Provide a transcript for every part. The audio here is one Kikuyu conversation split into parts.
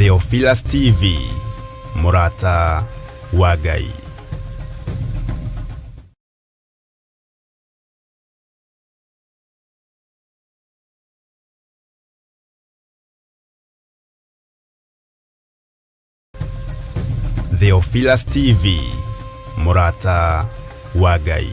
Theophilus TV, Mũrata wa Ngai. Theophilus TV, Mũrata wa Ngai.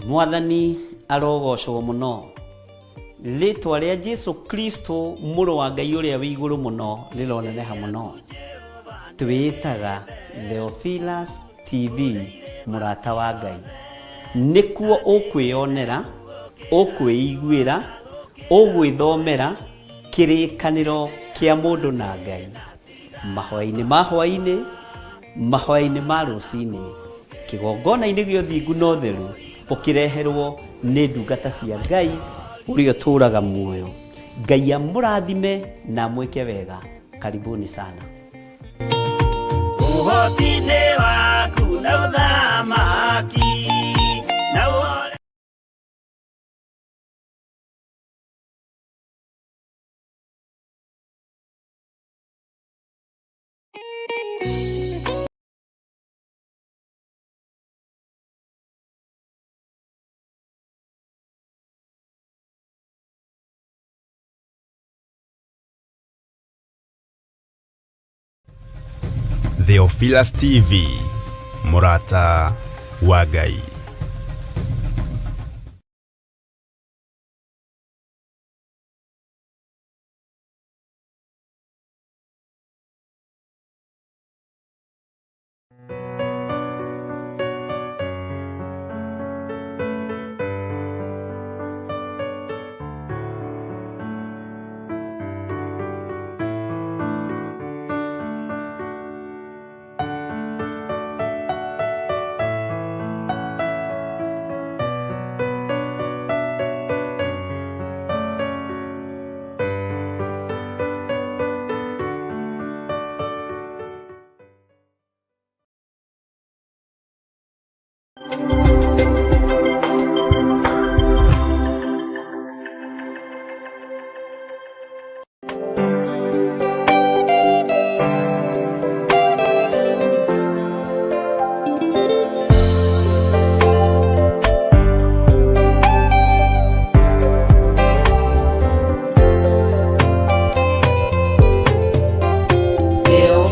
Mwathani arogocwo mũno. Rĩtwa rĩa Jesu Kristo mũrũ wa Ngai ũrĩa wĩ igũrũ mũno rĩroneneha mũno. Twĩĩtaga Theophilus TV mũrata wa Ngai. Nĩkuo ũkwĩyonera, ũkwĩiguĩra, ũgwĩthomera kĩrĩkanĩro kĩa mũndũ na Ngai. Mahoya-inĩ ma hwaĩ-inĩ, mahoya-inĩ ma rũcinĩ, kĩgongona-inĩ gĩa ũthingu na ũtheru, ũkĩreherwo nĩ ndungata cia Ngai ũrĩa ũtũũraga muoyo. Ngai amũrathime na amwĩke wega. Karibuni sana. Ũhoti-inĩ waku na ũthamaki na ũhore Theophilus TV, Mũrata wa Ngai.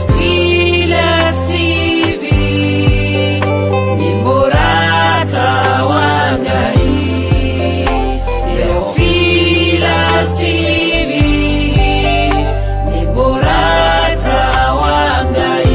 Theophilus TV ni mũrata wa Ngai. Theophilus TV ni mũrata wa Ngai.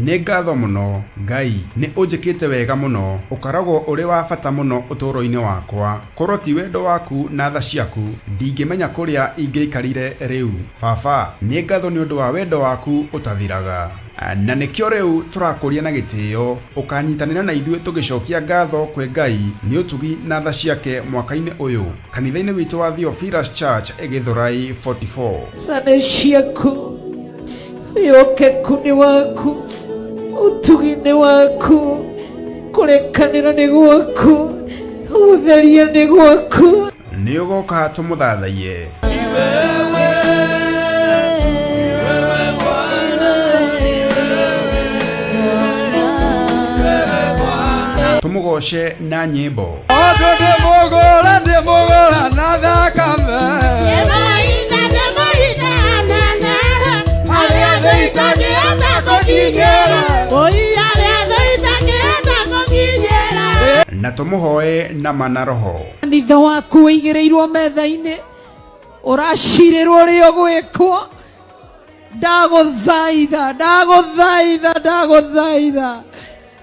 Nĩ ngatho mũno Ngai, nĩ ũnjĩkĩte wega mũno. Ũkoragwo ũrĩ wa bata mũno ũtũũro-inĩ wakwa. Korwo ti wendo waku na tha ciaku, ndingĩmenya kũrĩa ingĩaikarire rĩu. Baba, nĩ ngatho nĩ ũndũ wa wendo waku ũtathiraga. Na nĩkĩo rĩu tũrakũria na gĩtĩo ũkanyitanĩra na ithuĩ tũgĩcokia ngatho kwĩ Ngai nĩ ũtugi na tha ciake mwaka-inĩ ũyũ kanitha-inĩ witũ wa Theophilus Church, Gĩthũrai 44. Tha nĩ ciaku, wĩhokeku nĩ waku, ũtugi nĩ waku, kũrekanĩra nĩ gwaku, gũtheria nĩ gwaku. Nĩ ũgoka tũmũthathaiye. Tũmũgoce na nyĩmbo. Andũ ndĩmũgũra ndĩmũgũra na thakame arĩa thĩitangĩhota kũkinyĩra Na tũmũhoe na ma na roho. Kanitha waku ũigĩrĩirwo metha-inĩ, ũracirĩrwo ũrĩa ũgwĩkwo. Ndagũthaitha, ndagũthaitha, ndagũthaitha,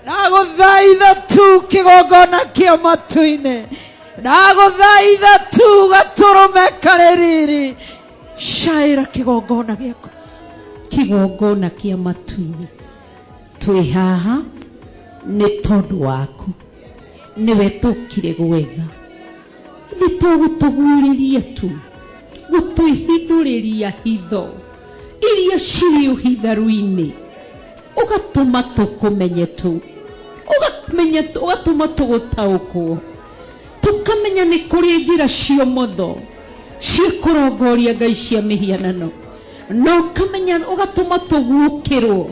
ndagũthaitha tu kĩgongona kĩa matu-inĩ, ndagũthaitha tu gatũrũme karĩ riri, caĩra kĩgongona gĩaku. Kĩgongona kĩa matu-inĩ, twĩ haha nĩ tondũ waku, nĩwe tũkire gwetha. Ithe to gũtũguũrĩria tu, gũtwĩhithũrĩria hitho iria cirĩ ũhitharu-inĩ, ũgatũma tũkũmenye tu, ũgamenya, ũgatũma tũgũtaũkwo, tũkamenya nĩ kũrĩ njĩra cia ũmotho cia kũrongoria ngai cia mĩhianano, na ũkamenya, ũgatũma tũguũkĩrwo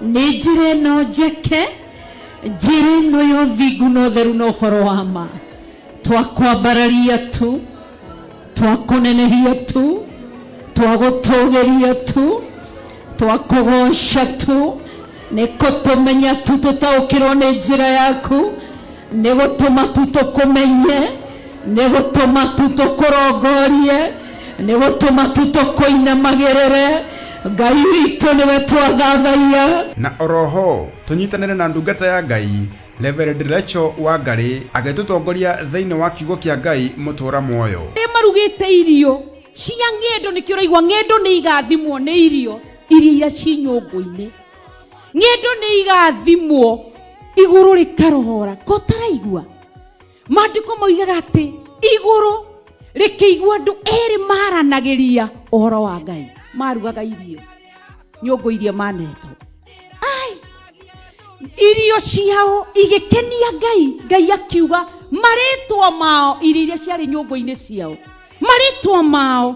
nĩ njĩra ĩno njeke, njĩra ĩno ya ũthingu na ũtheru na ũhoro wa ma. Twakwambararia tu, twakũnenehia tu, twagũtũgĩria tu, twakũgoca tu, nĩ kũtũmenya tu tũtaũkĩrwo nĩ njĩra yaku, nĩ gũtũma tu tũkũmenye, nĩ gũtũma tu tũkũrongorie, nĩ gũtũma tu tũkũinamagĩrĩre. Ngai witũ, nĩwe twathathaiya. Na oroho tũnyitanĩre na ndungata ya Ngai Reverend Rachel Wangari agĩtũtongoria thĩinĩ wa kiugo kĩa Ngai mũtũra muoyo. Arĩa marugĩte irio cia ng'endo, nĩkĩo ũraigua ng'endo nĩ igathimwo nĩ irio iria iria ci nyũngũ-inĩ. Ng'endo nĩ igathimwo, igũrũ rĩkarohora. Ko ũtaraigua maandĩko moigaga atĩ igũrũ rĩkĩigua andũ erĩ maranagĩria ũhoro wa Ngai, marugaga irio nyũngũ iria manetwo, ai irio ciao igĩkenia Ngai. Ngai akiuga marĩtwa mao, irio iria ciarĩ nyũngũ-inĩ ciao, marĩtwa mao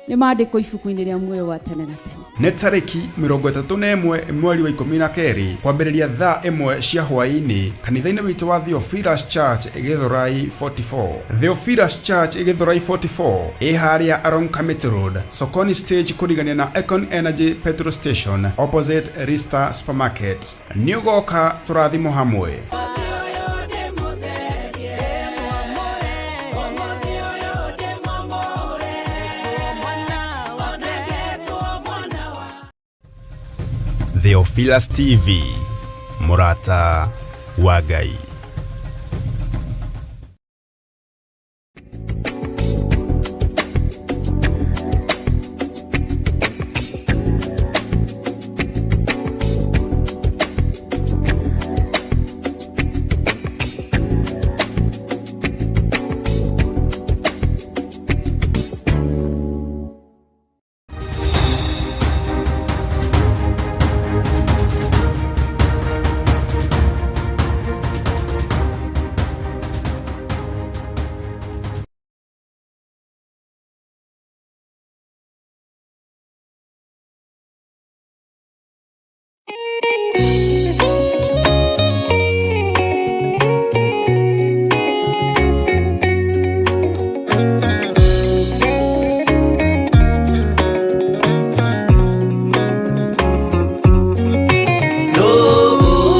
nĩ mandĩkwo ibuku-inĩ rĩa muoyo wa tene na tene. Nĩ tarĩki 31 mweri wa 12 kwambĩrĩria thaa 1 cia hwaĩ-inĩ kanitha-inĩ witũ wa Theophilus Church, Githurai 44. Theophilus Church, Githurai 44, ĩ harĩa along Kamiti Road, Sokoni Stage, kũrigania na Econ Energy petrol station, opposite Rista Supermarket. Nĩ ũgoka tũrathimo hamwe. Theophilus TV, mũrata wa Ngai.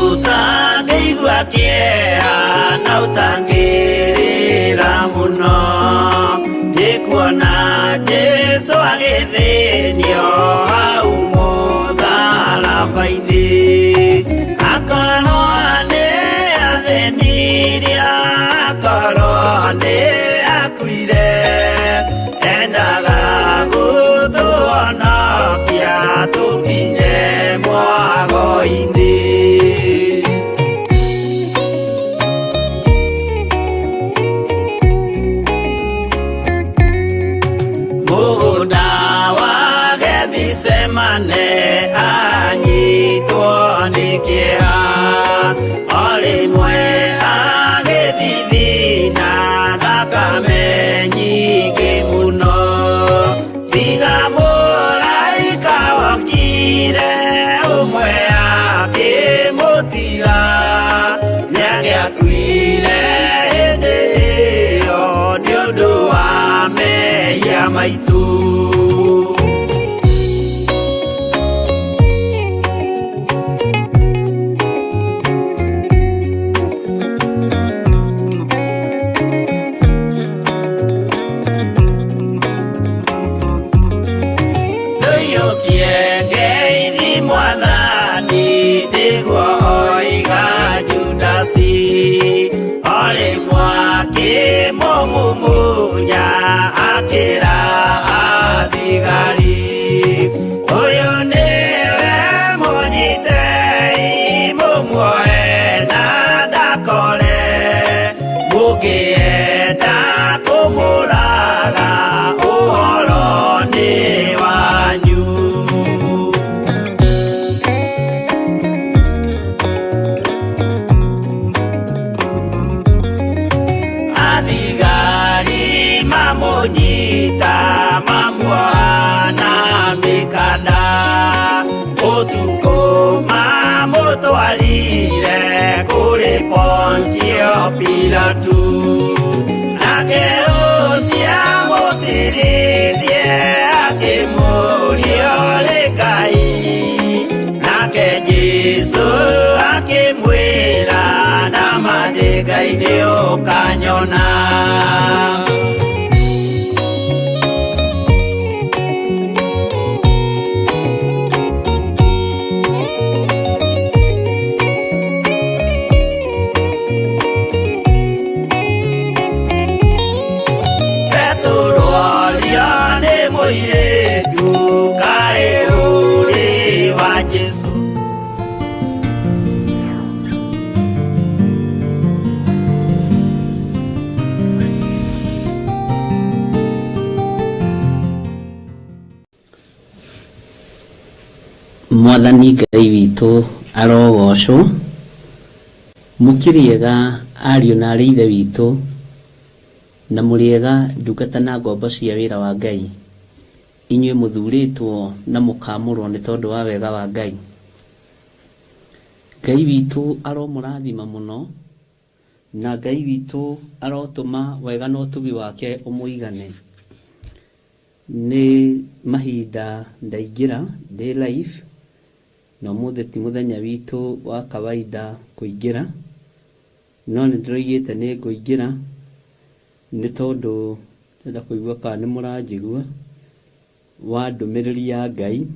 Ũtangĩigua kĩeha na ũtangĩrĩra mũno, nĩ kuona Jesũ agĩthĩnio hau mũtharaba-inĩ, akorwo nĩ athĩnirie, akorwo nĩ akuire, endaga gũtũhonokia tũkinye mwago-inĩ. Mũgũnda wa Gethisemane. nĩ wanyu. Athigari mamũnyita mamuoha mĩkanda, ũtukũ mamũtwarire kũrĩ Pontio Pilatu. Nake ũcio amũcirithie akĩmũũria ũrĩ Ngai, nake Jesũ akĩmwĩra nama ndĩ Ngai nĩ ũkanyona. Petero orio nĩ mũirĩtu kaĩ ũrĩ wa Jesũ. Mwathani Ngai witũ arogocwo. Mũkĩrĩega ariũ na arĩ ithe witũ, na mũrĩega ndungata na ngombo cia wĩra wa Ngai. Inyuĩ mũthurĩtwo na mũkamũrwo nĩ tondũ wa wega wa Ngai. Ngai witũ aromũrathima mũno, na Ngai witũ arotũma wega na ũtugi wake ũmũigane. Nĩ mahinda ndaingĩra ndĩ live, na ũmũthĩ ti mũthenya witũ wa kawaida kũingĩra, no nĩ ndĩroigĩte nĩ ngũingĩra nĩ tondũ ndĩrenda kũigua kana nĩ mũranjigua, wa ndũmĩrĩri ya Ngai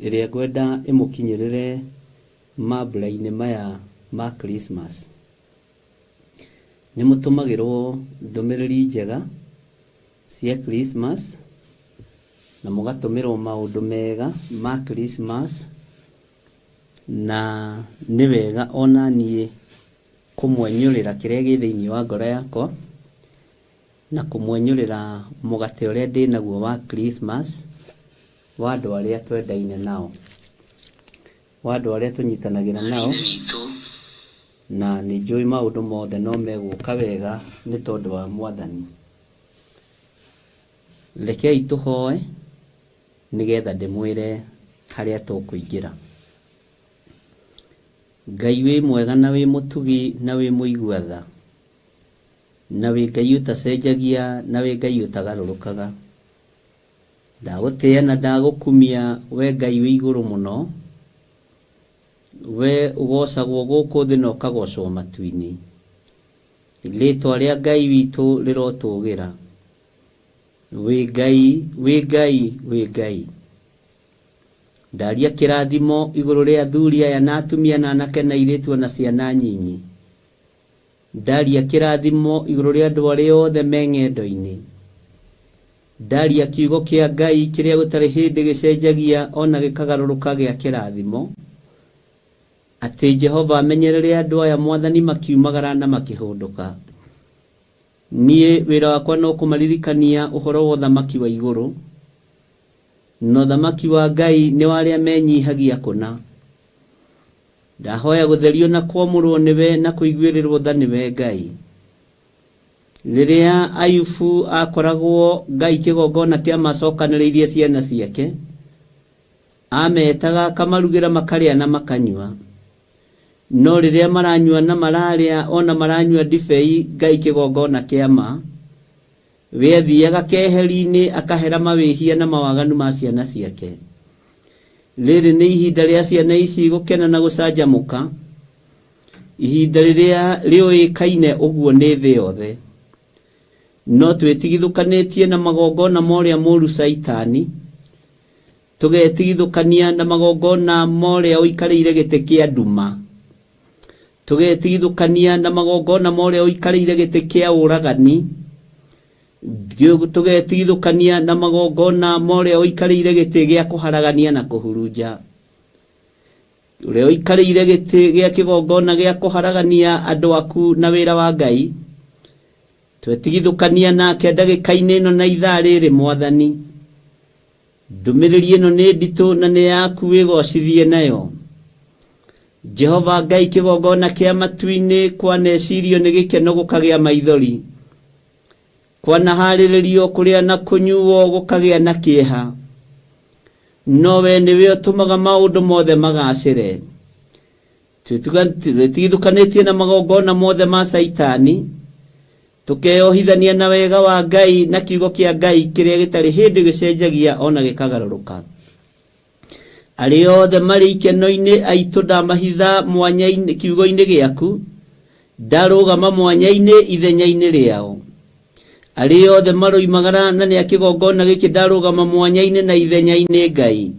ĩrĩa ngwenda ĩmũkinyĩrĩre mambura-inĩ maya ma Christmas. Nĩ mũtũmagĩrwo ndũmĩrĩri njega cia Christmas na mũgatũmĩrwo maũndũ mega ma Christmas, na nĩ wega ona niĩ kũmwenyũrĩra kĩrĩa gĩ thĩinĩ wa ngoro yakwa, na kũmwenyũrĩra mũgate ũrĩa ndĩnaguo wa Christmas wa andũ arĩa twendaine nao, wa andũ arĩa tũnyitanagĩra nao, na nĩ njũĩ maũndũ mothe no megũka wega nĩ tondũ wa Mwathani. Rekei tũhoe nĩgetha ndĩmwĩre harĩa tũkũingĩra. Ngai wĩ mwega na wĩ mũtugi na wĩ mũigua tha, na wĩ Ngai ũtacenjagia na wĩ Ngai ũtagarũrũkaga. Ndagũtĩĩa na ndagũkumia we Ngai wĩ igũrũ mũno, we ũgocagwo gũkũ thĩ na ũkagocwo matu-inĩ. Rĩtwa rĩa Ngai witũ rĩrotũgĩra. Wĩ Ngai, wĩ Ngai, wĩ Ngai. Ndaria kĩrathimo igũrũ rĩa athuri aya na atumia na anake na airĩtu ona ciana nyinyi. Ndaria kĩrathimo igũrũ rĩa andũ arĩa othe me ng'endo-inĩ. Ndaria kiugo kĩa Ngai kĩrĩa gũtarĩ hĩndĩ gĩcenjagia ona gĩkagarũrũka gĩa kĩrathimo. Atĩ Jehova amenyerere andũ aya Mwathani makiumagara na makĩhũndũka. Niĩ wĩra wakwa no kũmaririkania ũhoro wa ũthamaki wa igũrũ, na ũthamaki wa Ngai nĩ wa arĩa menyihagia kũna. Ndahoya gũtherio na kwamũrwo nĩwe na kũiguĩrĩrwo tha nĩwe Ngai. Rĩrĩa Ayubu akoragwo Ngai kĩgongona kĩa macokanĩrĩirie ciana ciake, ametaga akamarugĩra makarĩa na makanyua. No rĩrĩa maranyua na mararĩa ona maranyua ndibei Ngai kĩgongona kĩa ma, we athiaga keheri-inĩ akahera mawĩhia na mawaganu ma ciana ciake. Rĩrĩ nĩ ihinda rĩa ciana ici gũkena na gũcanjamũka, ihinda rĩrĩa rĩũĩkaine ũguo nĩ thĩ yothe. No twĩtigithũkanĩtie na magongona ma ũrĩa mũũru Caitani, tũgetigithũkania na magongona ma ũrĩa ũikarĩire gĩtĩ kĩa nduma, tũgetigithũkania na magongona ma ũrĩa ũikarĩire gĩtĩ kĩa ũragani, tũgetigithũkania na magongona ma ũrĩa ũikarĩire gĩtĩ gĩa kũharagania na kũhurunja, ũrĩa ũikarĩire gĩtĩ gĩa kĩgongona gĩa kũharagania andũ aku na wĩra wa Ngai. Twetigithũkania nake ndagĩka-inĩ ĩno na ithaa rĩrĩ Mwathani. Ndũmĩrĩri ĩno nĩ nditũ na nĩ yaku wĩgocithie nayo. Jehova Ngai kĩgongona kĩa matu-inĩ kwanecirio nĩ gĩkeno gũkagĩa maithori. Kwanaharĩrĩrio kũrĩa na kũnyuo gũkagĩa na kĩeha. No we nĩwe ũtũmaga maũndũ mothe magacĩre. Twĩtigithũkanĩtie na magongona mothe ma Caitani, tũkeyohithania na wega wa Ngai na kiugo kĩa Ngai kĩrĩa gĩtarĩ hĩndĩ gĩcenjagia ona gĩkagarũrũka. Arĩa othe marĩ ikeno-inĩ aitũ ndamahitha mwanya-inĩ kiugo-inĩ gĩaku, ndarũgama mwanya-inĩ ithenya-inĩ rĩao. Arĩa othe maroimagara na nĩ a kĩgongona gĩkĩ ndarũgama mwanya-inĩ na ithenya-inĩ Ngai.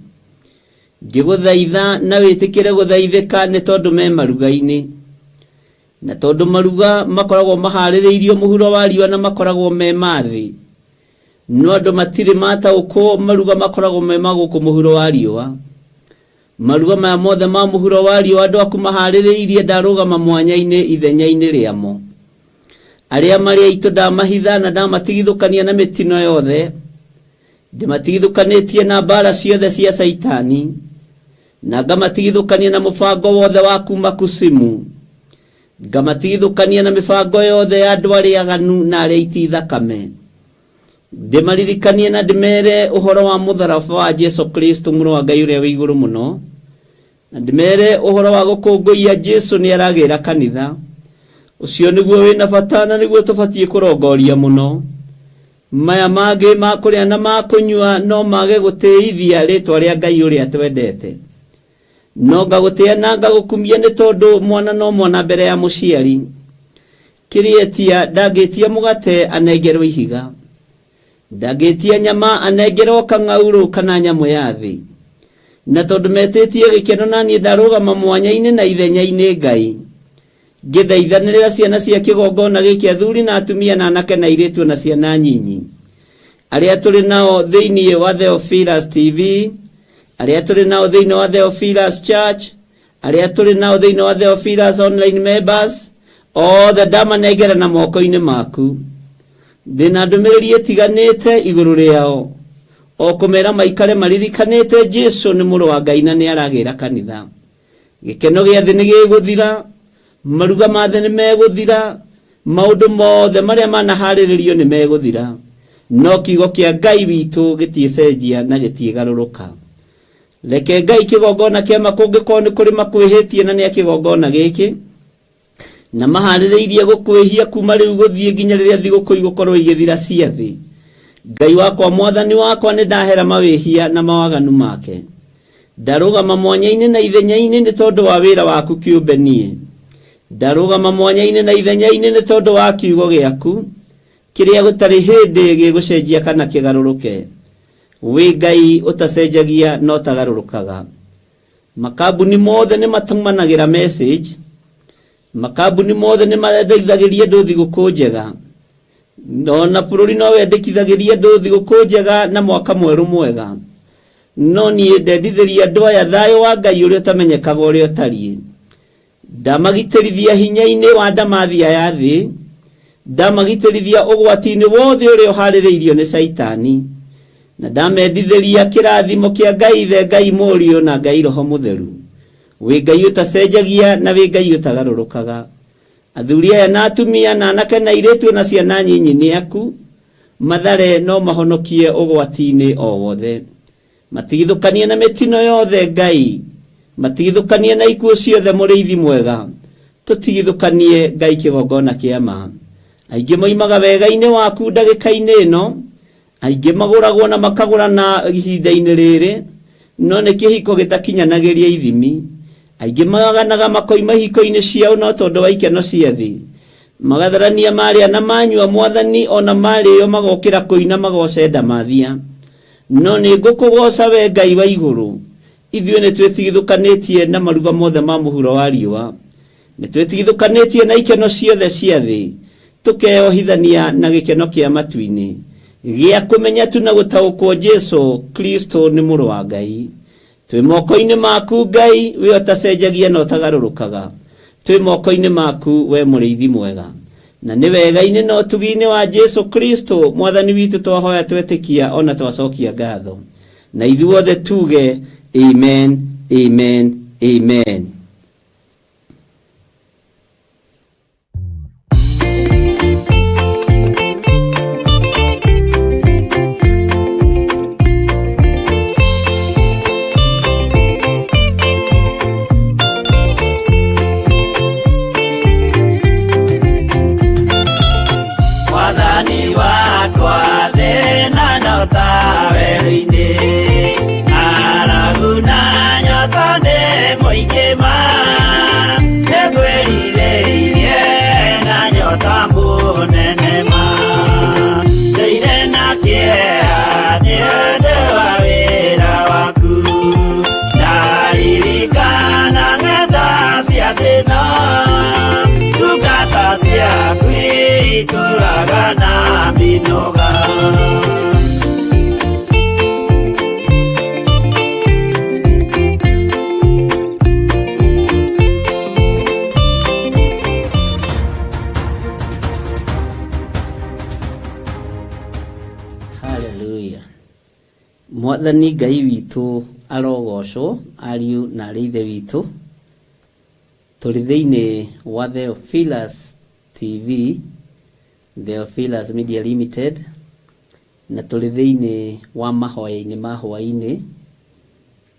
Ngĩgũthaitha na wĩtĩkĩre gũthaithĩka nĩ tondũ me maruga-inĩ. Na tondũ maruga makoragwo maharĩrĩirio mũhuro wa riũa na makoragwo me ma thĩ. No andũ matirĩ mataũkwo maruga makoragwo me ma gũkũ mũhuro wa riũa. Maruga maya mothe ma mũhuro wa riũa andũ aku maharĩrĩirie ndarũgama mwanya-inĩ ithenya-inĩ rĩamo. Arĩa marĩ aitũ ndamahitha na ndamatigithũkania na mĩtino yothe. Ndĩmatigithũkanĩtie na mbaara ciothe cia Caitani, na ngamatigithũkania na mũbango wothe wa kuuma Kusimu. Ngamatigithũkania na mĩbango yothe ya andũ arĩa aganu na arĩa aiti thakame. Ndĩmaririkanie na ndĩmere ũhoro wa mũtharaba wa Jesu Kristo mũrũ wa Ngai ũrĩa wĩ igũrũ mũno, na ndĩmere ũhoro wa gũkũngũiya Jesu nĩ aragĩra kanitha. Ũcio nĩguo wĩna bata na nĩguo tũbatiĩ kũrongoria mũno. Maya mangĩ ma kũrĩa na ma kũnyua no mage gũtĩithia rĩtwa rĩa Ngai ũrĩa twendete. No ngagũtĩa na ngagũkumia nĩ tondũ mwana no mwana mbere ya mũciari. Kĩrĩa etia ndangĩtia mũgate anengerwo ihiga. Ndangĩtia nyama anengerwo kang'aurũ kana nyamũ ya thĩ. Na tondũ metĩtie gĩkeno na niĩ ndarũgama mwanya-inĩ na ithenya-inĩ Ngai. Ngĩthaithanĩrĩra ciana cia kĩgongona gĩkĩ athuri na atumia na anake na airĩtu na ciana nyinyi. Arĩa tũrĩ nao thĩinĩ wa Theophilus TV, arĩa tũrĩ nao thĩinĩ wa Theophilus Church, arĩa tũrĩ nao thĩinĩ wa Theophilus Online Members, othe ndamanengera na moko-inĩ maku. Ndĩna ndũmĩrĩri ĩtiganĩte igũrũ rĩao, o kũmera maikare maririkanĩte Jesu nĩ mũrũ wa Ngai na nĩ aragĩra kanitha. Gĩkeno gĩa thĩ nĩ gĩgũthira, maruga ma thĩ nĩ megũthira, maũndũ mothe marĩa manaharĩrĩrio nĩ megũthira. No kiugo kĩa Ngai witũ gĩtiĩcenjia na gĩtiĩgarũrũka. Reke Ngai kĩgongona kĩa ma kũngĩkorwo nĩ kũrĩ makwĩhĩtie na nĩ a kĩgongona gĩkĩ, na maharĩrĩirie gũkwĩhia kuma rĩu gũthiĩ nginya rĩrĩa thigũkũ igũkorwo igĩthira cia thĩ. Ngai wakwa mwathani wakwa nĩ ndahera mawĩhia na mawaganu make. Ndarũgama mwanya-inĩ na ithenya-inĩ nĩ tondũ wa wĩra waku kĩũmbe niĩ. Ndarũgama mwanya-inĩ na ithenya-inĩ nĩ tondũ wa kiugo gĩaku kĩrĩa gũtarĩ hĩndĩ gĩgũcenjia kana kĩgarũrũke. Wĩ Ngai ũtacenjagia na ũtagarũrũkaga. Makambuni mothe nĩ matũmanagĩra message, makambuni mothe nĩ mendithagĩria andũ thigũkũ njega, ona bũrũri no wendekithagĩria andũ thigũkũ njega na mwaka mwerũ mwega. No niĩ ndendithĩria andũ aya thayũ wa Ngai ũrĩa ũtamenyekaga ũrĩa ũtariĩ. Ndamagitĩrithia hinya-inĩ wa ndamathia ya thĩ, ndamagitĩrithia ũgwati-inĩ wothe ũrĩa ũharĩrĩirio nĩ Caitani, na ndamendithĩria kĩrathimo kĩa Ngai Ithe, Ngai Mũriũ, na Ngai Roho Mũtheru. Wĩ Ngai ũtacenjagia na wĩ Ngai ũtagarũrũkaga. Athuri aya na atumia na anake na airĩtu na ciana nyinyi nĩ aku, mathare no mahonokie ũgwati-inĩ o wothe. Matigithũkanie na mĩtino yothe Ngai, matigithũkanie na ikuũ ciothe mũrĩithi mwega, tũtigithũkanie Ngai kĩgongona kĩa ma. Aingĩ moimaga wega-inĩ waku ndagĩka-inĩ ĩno, aingĩ magũragwo na makagũrana ihinda-inĩ rĩrĩ, no nĩ kĩhiko gĩtakinyanagĩria ithimi. Aingĩ maganaga makoima ihiko-inĩ ciao no tondũ wa ikeno cia thĩ. Magatharania marĩa na manyua mwathani ona marĩo magokĩra kũina magoce ndamathia. No nĩ ngũkũgooca wee Ngai wa igũrũ. Ithuĩ nĩ twĩtigithũkanĩtie na maruga mothe ma mũhuro wa riũa. Nĩ twĩtigithũkanĩtie na ikeno ciothe cia thĩ, tũkeyohithania na gĩkeno kĩa matu-inĩ, gĩa kũmenya tu na gũtaũkwo Jesu Kristo nĩ Mũrũ wa Ngai. Twĩ moko-inĩ maku Ngai, we ũtacenjagia na ũtagarũrũkaga. Twĩ moko-inĩ maku we mũrĩithi mwega. Na nĩ wega-inĩ na ũtugi-inĩ wa Jesu Kristo Mwathani witũ twahoya twetĩkia ona twacokia ngatho. Na ithuothe tuge amen, amen, amen. Mwathani wakwa thĩna nyota werũ-inĩ ng'aragu na nyota nĩ mũingĩ ma nĩngwĩrirĩirie na nyota mũnene ma ndĩire na kĩeha nĩ ũndũ wa wĩra waku ndaririkana ng'enda cia thĩna ndungata ciaku itũraga na mĩnoga. Haleluya. Mwathani Ngai witũ arogocwo, ariũ na arĩ ithe witũ. Tũrĩ thĩinĩ wa Theophilus TV, Theophilus Media Limited, na tũrĩ thĩinĩ wa mahoya-inĩ ma hwaĩ-inĩ.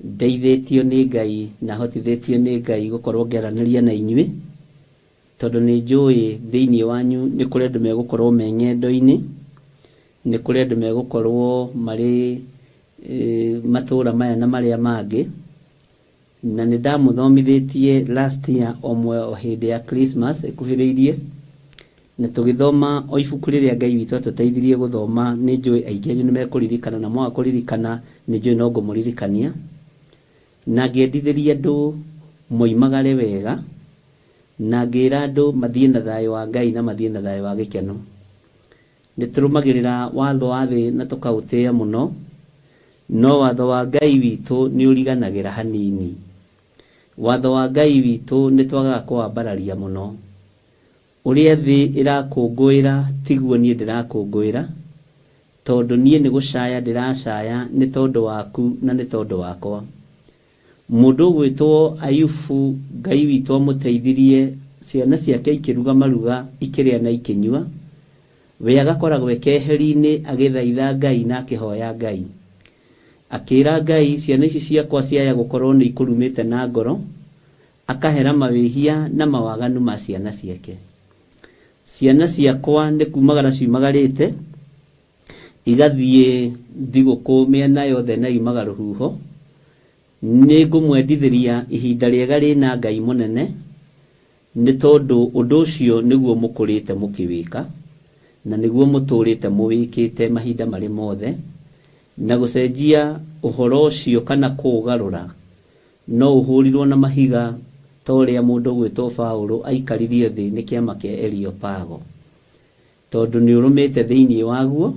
Ndeithĩtio nĩ Ngai na hotithĩtio nĩ Ngai gũkorwo ngĩaranĩria na inyuĩ, tondũ nĩ njũĩ thĩinĩ wanyu nĩ kũrĩ andũ megũkorwo me ng'endo-inĩ, nĩ kũrĩ andũ megũkorwo marĩ matũra maya na marĩa mangĩ. Na nĩ ndamũthomithĩtie last year o mwe o hĩndĩ ya Christmas ĩkuhĩrĩirie, na tũgĩthoma o ibuku rĩrĩa Ngai witũ atũteithirie gũthoma. Nĩ njũĩ aingĩ anyu nĩ mekũririkana, na mwaga kũririkana nĩ njũĩ no ngũmũririkania. Na ngĩendithĩria andũ moimagare wega, na ngĩra andũ mathiĩ na thayũ wa Ngai na mathiĩ na thayũ wa gĩkeno. Nĩ tũrũmagĩrĩra watho wa thĩ na tũkaũtĩĩa mũno, no watho wa Ngai witũ nĩ ũriganagĩra hanini. Watho wa Ngai witũ nĩ twagaga kũwambararia mũno. Ũrĩa thĩ ĩrakũngũĩra tiguo niĩ ndĩrakũngũĩra, tondũ niĩ nĩ gũcaya ndĩracaya nĩ tondũ waku na nĩ tondũ wakwa. Mũndũ ũgwĩtwo Ayubu, Ngai witũ amũteithirie, ciana ciake ikĩruga maruga, ikĩrĩa na ikĩnyua. We agakoragwo e keheri-inĩ agĩthaitha Ngai na akĩhoya Ngai. Akĩĩra Ngai, ciana ici ciakwa ciaya gũkorwo nĩ ikũrumĩte na ngoro, akahera mawĩhia na mawaganu ma ciana ciake. Ciana ciakwa nĩ kumagara ciumagarĩte, igathiĩ thigũkũ mĩena yothe na yumaga rũhuho. Nĩ ngũmwendithĩria ihinda rĩega rĩna Ngai mũnene, nĩ tondũ ũndũ ũcio nĩguo mũkũrĩte mũkĩwĩka, na nĩguo mũtũrĩte mũwĩkĩte mahinda marĩ mothe, na gũcenjia ũhoro ũcio kana kũũgarũra, no ũhũrirwo na mahiga ta ũrĩa mũndũ ũgwĩtwo Paũlũ aikaririo thĩ nĩ kĩama kĩa Areopago. Tondũ nĩũrũmĩte thĩinĩ waguo,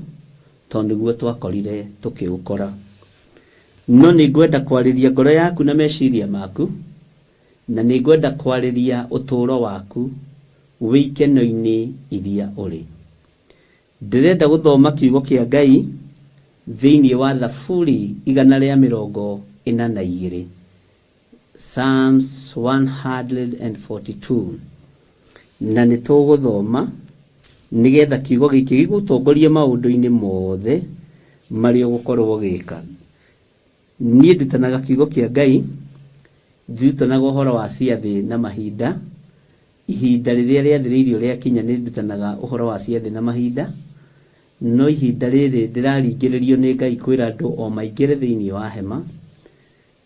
tondũ nĩguo twakorire tũkĩũkora. No nĩngwenda kwarĩria ngoro yaku na meciria maku, na nĩngwenda kwarĩria ũtũũro waku wĩ ikeno-inĩ iria ũrĩ. Ndĩrenda gũthoma kiugo kĩa Ngai thĩinĩ wa Thaburi 142. Psalms 142. Na nĩ tũgũthoma nĩgetha kiugo gĩkĩ gĩgũtongorie maũndũ-inĩ mothe marĩa ũgũkorwo ũgĩka. Niĩ ndutanaga kiugo kĩa Ngai, ndirutanaga ũhoro wa ciathĩ na mahinda. Ihinda rĩrĩa rĩathĩrĩirio rĩakinya nĩ ndutanaga ũhoro wa ciathĩ na mahinda. No ihinda rĩrĩ ndĩraringĩrĩrio nĩ Ngai kwĩra andũ o maingĩre thĩinĩ wa hema.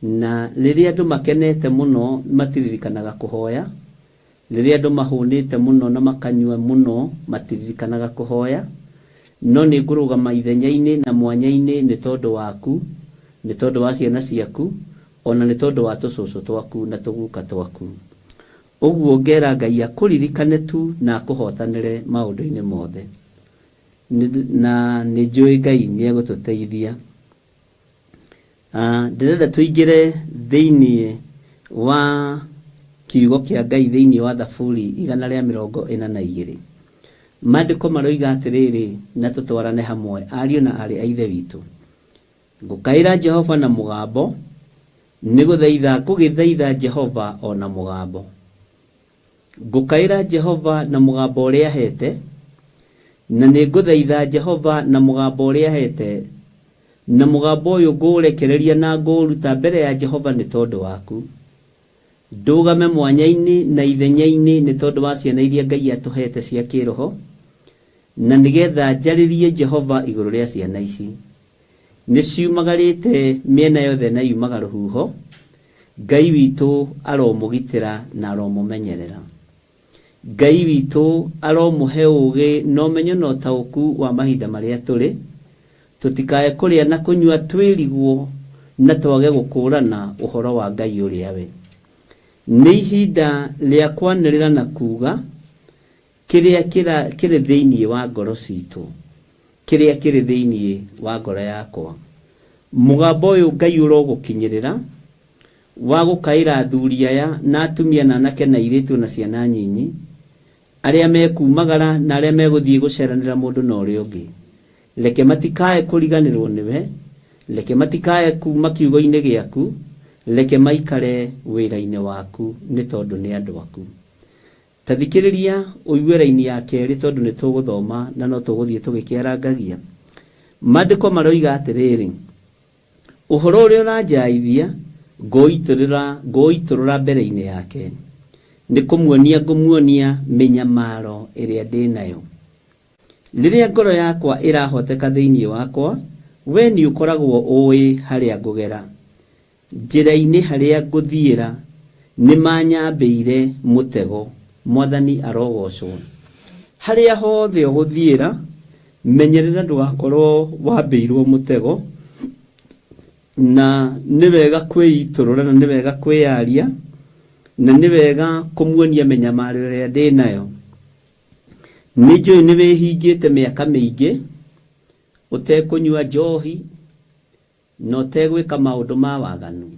Na rĩrĩa andũ makenete mũno matiririkanaga kũhoya, rĩrĩa andũ mahũnĩte mũno na makanyua mũno matiririkanaga kũhoya, no nĩ ngũrũgama ithenya-inĩ na mwanya-inĩ nĩ tondũ waku, nĩ tondũ wa ciana ciaku, o na nĩ tondũ wa tũcũcũ twaku na tũguka twaku. Ũguo ngera Ngai akũririkane tu na akũhotanĩre maũndũ-inĩ mothe. Na nĩ njũĩ Ngai nĩ egũtũteithia. Ndĩrenda tũingĩre thĩinĩ wa kiugo kĩa Ngai thĩinĩ wa Thaburi 142. Maandĩko maroiga atĩrĩrĩ, na tũtwarane hamwe ariũ na aarĩ a Ithe witũ. Ngũkaĩra Jehova na mũgambo, nĩ gũthaitha ngũgĩthaitha Jehova o na mũgambo. Ngũkaĩra Jehova na mũgambo ũrĩa aheete, na nĩ ngũthaitha Jehova na mũgambo ũrĩa aheete, na mũgambo ũyũ ngũũrekereria na ngũũruta mbere ya Jehova nĩ tondũ waku. Ndũgame mwanya-inĩ na ithenya-inĩ nĩ tondũ wa ciana iria Ngai atũheete cia kĩĩroho, na nĩgetha njarĩrie Jehova igũrũ rĩa ciana ici. Nĩ ciumagarĩte mĩena yothe na yumaga rũhuho, Ngai witũ aromũgitĩra na aromũmenyerera. Ngai witũ aromũhe ũũgĩ na ũmenyo na ũtaũku wa mahinda marĩa tũrĩ, tũtikae kũrĩa na kũnyua twĩrigwo na twage gũkũũrana ũhoro wa Ngai ũrĩa we. Nĩ ihinda rĩa kwanĩrĩra na kuuga kĩrĩa kĩrĩ thĩinĩ wa ngoro citũ, kĩrĩa kĩrĩ thĩinĩ wa ngoro yakwa. Mũgambo ũyũ Ngai ũrogũkinyĩrĩra, wa gũkaĩra athuri aya na atumia na anake na airĩtu na ciana nyinyi, arĩa mekumagara na arĩa megũthiĩ gũceranĩra mũndũ na ũrĩa ũngĩ. Reke matikae kũriganĩrwo nĩwe, reke matikae kuuma kiugo-inĩ gĩaku, reke maikare wĩra-inĩ waku nĩ tondũ nĩ andũ aku. Ta thikĩrĩria ũigue raini ya kerĩ tondũ nĩ tũgũthoma na no tũgũthiĩ tũgĩkĩarangagia. Maandĩko maroiga atĩrĩrĩ, Ũhoro ũrĩa ũranjaithia ngũũitũrũra, ngũũitũrũra mbere-inĩ yake, nĩ kũmuonia ngũmuonia mĩnyamaro ĩrĩa ndĩ nayo. Rĩrĩa ngoro yakwa ĩrahooteka thĩinĩ wakwa, wee nĩũkoragwo ũũĩ harĩa ngũgera. Njĩra-inĩ harĩa ngũthiĩra nĩmanyambĩire mũtego, Mwathani arogoocwo. Harĩa hothe ũgũthiĩra, menyerera ndũgakorwo wambĩirwo mũtego, na nĩ wega kwĩitũrũra na nĩ wega kwĩyaria, na nĩ wega kũmuonia mĩnyamaro ĩrĩa ndĩnayo. Nĩ njũĩ nĩ wĩhingĩte mĩaka mĩingĩ ũtekũnyua njohi, na ũtegwĩka maũndũ ma waganu,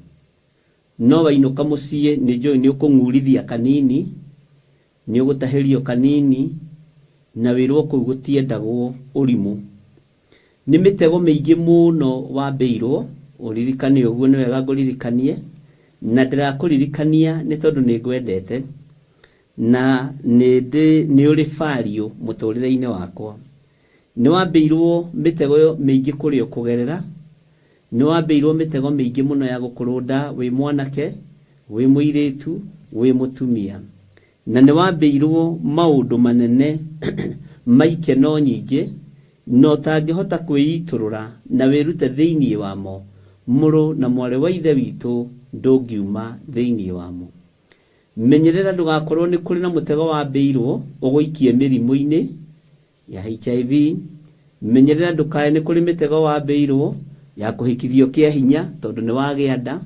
no wainũka mũciĩ nĩ njũĩ nĩ ũkũng'urithia kanini, nĩ ũgũtahĩrio kanini, na wĩrwo kũu gũtiendagwo ũrimũ. Nĩ mĩtego mĩingĩ mũno wambĩirwo, ũririkane ũguo nĩ wega ngũririkanie, na ndĩrakũririkania nĩ tondũ nĩ ngwendete, na nĩ ũrĩ value mũtũrĩre-inĩ wakwa. Nĩ wambĩirwo mĩtego mĩingĩ kũrĩa ũkũgerera, nĩ wambĩirwo mĩtego mĩingĩ mũno ya gũkũrũnda wĩ mwanake, wĩ mũirĩtu, wĩ mũtumia. Na nĩ wambĩirwo maũndũ manene ma ikeno nyingĩ na ũtangĩhota kwĩitũrũra na wĩrute thĩinĩ wamo, mũrũ na mwarĩ wa Ithe witũ ndũngiuma thĩinĩ wamo. Menyerera ndũgakorwo nĩ kũrĩ na mũtego wambĩirwo ũgũikie mĩrimũ-inĩ, ya HIV, menyerera ndũkae nĩ kũrĩ mĩtego wambĩirwo ya kũhikithio kĩa hinya tondũ nĩ wagĩa nda,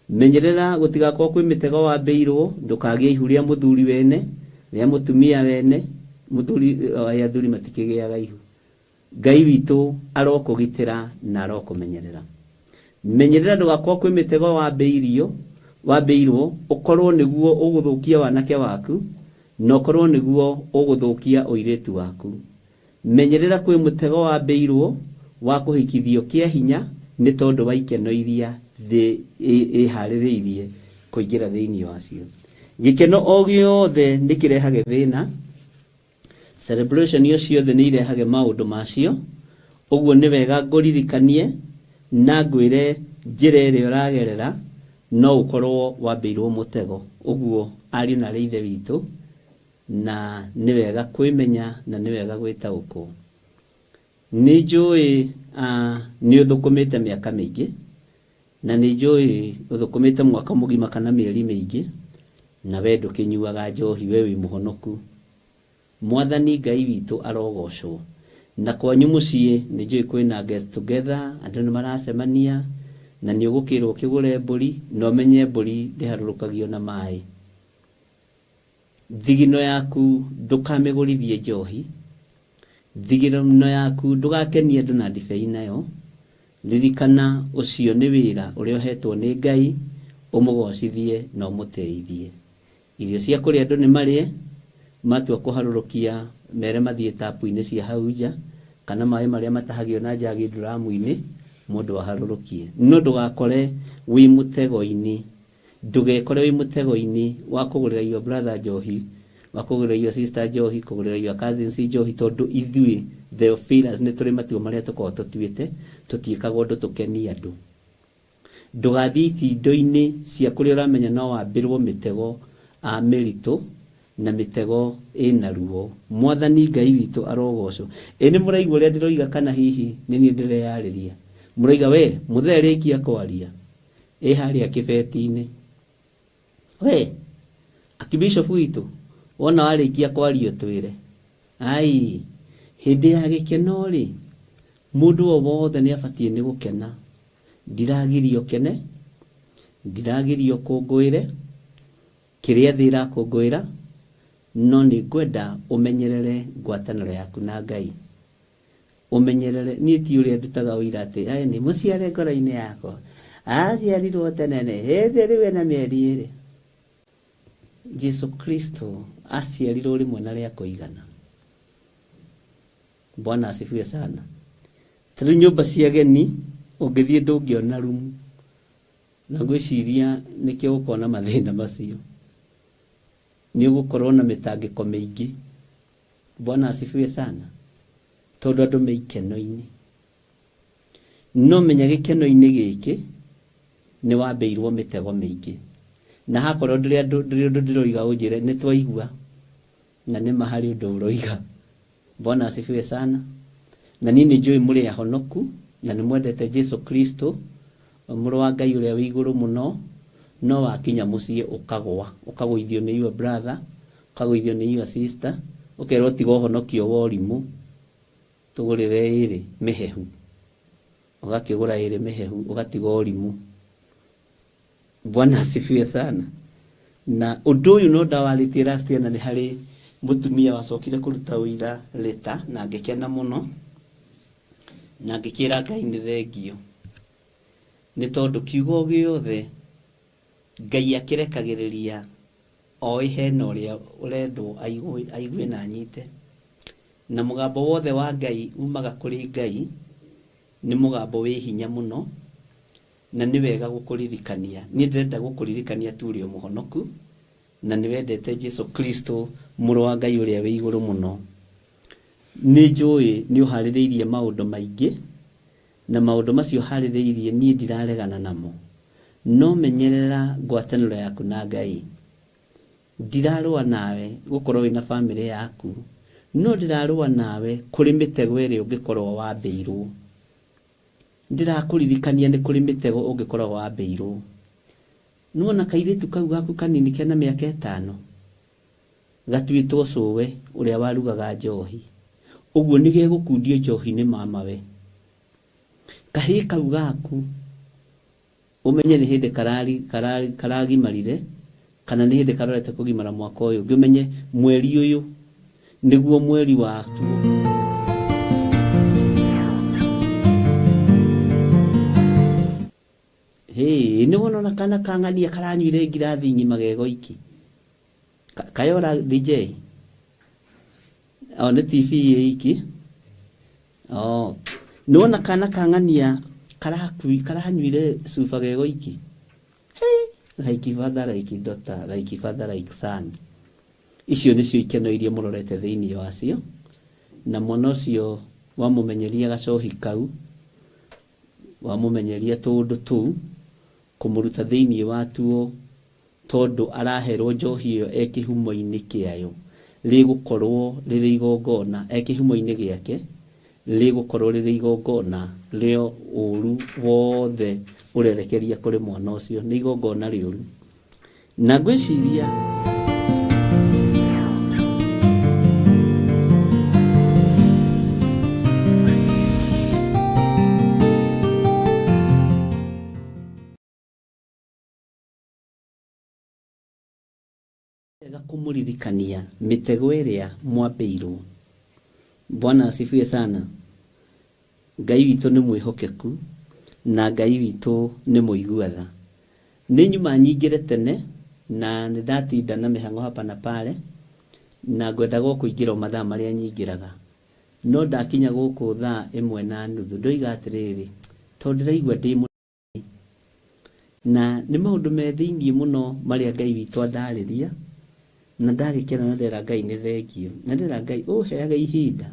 menyerera gũtigakorwo kwĩ mĩtego wambĩirwo ndũkagĩe ihu rĩa mũthuri wene, rĩa mũtumia wene, mũthuri, athuri matikĩgĩaga ihu. Ngai witũ arokũgitĩra na arokũmenyerera. Menyerera ndũgakorwo kwĩ mĩtego wambĩirio, wambĩirwo ũkorwo nĩguo ũgũthũkia wanake waku na ũkorwo nĩguo ũgũthũkia ũirĩtu waku. Menyerera kwĩ mũtego wambĩirwo wa kũhikithio kĩa hinya nĩ tondũ wa ikeno iria thĩ ĩharĩrĩirie kũingĩra thĩinĩ wacio. Gĩkeno o gĩothe nĩ kĩrehage thĩna. Celebration o ciothe nĩ irehage maũndũ macio, ũguo nĩ wega ngũririkanie na ngwĩre njĩra ĩrĩa ũragerera no ũkorwo wambĩirwo mũtego. Ũguo ariũ na aarĩ a Ithe witũ, na nĩ wega kwĩmenya na nĩ wega gwĩtaũkwo. Nĩ njũĩ nĩ ũthũkũmĩte mĩaka mĩingĩ, na nĩ njũĩ ũthũkũmĩte mwaka mũgima kana mĩeri mĩingĩ, na we ndũkĩnyuaga njohi, we wĩ mũhonoku. Mwathani Ngai witũ arogocwo. Na kwanyu mũciĩ nĩ njũĩ kwĩna get together, andũ nĩ maracemania, na nĩ ũgũkĩrwo ũkĩgũre mbũri, na ũmenye mbũri ndĩharũrũkagio na maĩ. Thigino yaku ndũkamĩgũrithie njohi, thigino yaku ndũgakenie andũ na ndibei nayo, ririkana ũcio nĩ wĩra ũrĩa ũhetwo nĩ Ngai, ũmũgocithie na ũmũtĩithie. Irio cia kũrĩa andũ nĩ marĩe, matua kũharũrũkia mere mathiĩ tapu-inĩ cia hau nja, kana maĩ marĩa matahagio na njagi nduramu-inĩ, Mũndũ aharũrũkie. No ndũgakore wĩ mũtego-inĩ, ndũgekore wĩ mũtego-inĩ wa kũgũrĩra your brother njohi, wa kũgũrĩra your sister njohi, kũgũrĩra your cousins njohi, tondũ ithuĩ Theophilus nĩ tũrĩ matua marĩa tũkoragwo tũtuĩte, tũtiĩkaga ũndũ tũkenie andũ. Ndũgathiĩ itindo-inĩ cia kũrĩa ũramenya no wambĩrwo mĩtego mĩritũ na mĩtego ĩna ruo. Mwathani Ngai witũ arogocwo. Ĩ nĩ mũraigua ũrĩa ndĩroiga kana hihi nĩ niĩ ndĩreyarĩria? Mũroiga we mũthee rĩkia kwaria ĩ harĩa kĩbeti-inĩ. We Akibishopu witũ wona warĩkia kwaria ũtwĩre. Ai, hĩndĩ ya gĩkeno-rĩ, mũndũ o wothe nĩ abatiĩ nĩ gũkena. Ndiragiria ũkene, ndiragiria ũkũngũĩre kĩrĩa thĩ ĩrakũngũĩra, no nĩ ngwenda ũmenyerere ngwatanĩro yaku na Ngai. Ũmenyerere, niĩ ti ũrĩa ndutaga ũira atĩ aĩ nĩ mũciare ngoro-inĩ yakwa, aciarirwo tene nĩ hĩndĩ rĩu ena mĩeri ĩrĩ. Jesu Kristo aciarirwo rĩmwe na rĩa kũigana. Bwana asifiwe sana. Ta rĩu nyũmba cia ageni ũngĩthiĩ ndũngĩona rumu, na ngwĩciria nĩkĩo ũgũkorwo na mathĩna macio. Nĩ ũgũkorwo na mĩtangĩko mĩingĩ. Bwana asifiwe sana. Tondũ andũ me ikeno-inĩ. No menya gĩkeno-inĩ gĩkĩ nĩ wambĩirwo mĩtego mĩingĩ. Na hakorwo ndĩrĩ ũndũ ndĩroiga ũnjĩre nĩ twaigua na nĩma harĩ ũndũ ũroiga. Bwana asifiwe sana. Na niĩ nĩ njũĩ mũrĩ ahonoku na nĩ mwendete Jesu Kristo, mũrũ wa Ngai ũrĩa wĩ igũrũ mũno, no wakinya mũciĩ ũkagwa, ũkagũithio nĩ your brother, ũkagũithio nĩ your sister, ũkerwo tiga ũhonokio wa ũrimũ, tũgũrĩre ĩrĩ mĩhehu. Ũgakĩgũra ĩrĩ mĩhehu ũgatiga ũrimũ. Bwana asifiwe sana. Na ũndũ ũyũ no ndawarĩtie last year na nĩ harĩ mũtumia wacokire kũruta ũira later na ngĩkena mũno na ngĩkĩra Ngai nĩ thengio nĩ tondũ kiugo gĩothe Ngai akĩrekagĩrĩria oĩ hena ũrĩa ũrendwo aigue na anyite. Na mũgambo wothe wa Ngai umaga kũrĩ Ngai nĩ mũgambo wĩ hinya mũno Na nĩ wega gũkũririkania. Niĩ ndĩrenda gũkũririkania tu ũrĩ o mũhonoku, na nĩ wendete Jesu Kristo, Mũrũ wa Ngai ũrĩa wĩ igũrũ mũno. Nĩ njũĩ nĩ ũharĩrĩirie maũndũ maingĩ, na maũndũ macio ũharĩrĩirie niĩ ndiraregana namo. No menyerera ngwatanĩro yaku na Ngai. Ndirarũa nawe gũkorwo wĩna famĩlĩ yaku, no ndĩrarũa nawe kũrĩ mĩtego ĩrĩa ũngĩkorwo wambĩirwo. Ndĩrakũririkania nĩ kũrĩ mĩtego ũngĩkorwo wambĩirwo. Nĩwona kairĩtu kau gaku kanini kena mĩaka ĩtano? Gatuĩtwo cũwe ũrĩa warugaga njohi. Ũguo nĩgegũkundio njohi nĩ mamawe. Kahĩĩ kau gaku Ũmenye nĩ hĩndĩ karagimarire kana nĩ hĩndĩ karorete kũgimara mwaka ũyũ ũngĩ. Ũmenye mweri ũyũ nĩguo mweri watuo. Hĩ, nĩ wona ona kana ka ng'ania karanyuire ngirathi ng'ima ge goiki. Kayora DJ? O nĩ TV ĩ iki. Oh. Nĩwona kana ka ng'ania karakui karanyuire cuba ge goiki. Hey, like father like daughter, like father like son. Icio nĩcio ikeno iria mũrorete thĩinĩ wacio. Na mwana ũcio wamũmenyeria gacohi kau, wamũmenyeria tũũndũ tũu, kũmũruta thĩinĩ watuo Tondũ araherwo njohi ĩyo e kĩhumo-inĩ kĩayo, rĩgũkorwo rĩrĩ igongona, e kĩhumo-inĩ gĩake, rĩgũkorwo rĩrĩ igongona rĩa ũũru wothe ũrerekeria kũrĩ mwana ũcio. Nĩ igongona rĩũru. Na ngwĩciria. Wega kũmũririkania mĩtego ĩrĩa mwambĩirwo. Bwana asifiwe sana. Ngai witũ nĩ mwĩhokeku na Ngai witũ nĩ mũigua tha. Nĩ nyuma nyingĩre tene na nĩ ndatinda na mĩhang'o hapa na pale na ngwendaga o kũingĩra o mathaa marĩa nyingĩraga. No ndakinya gũkũ thaa ĩmwe na nuthu ndoiga atĩrĩrĩ, Tondũ ndĩraigua ndĩ mũnene. Na nĩ maũndũ me thĩiniĩ mũno marĩa Ngai witũ andarĩria, na ndagĩkena na ndera Ngai nĩ thengiũ. Na ndera Ngai ũheage ihinda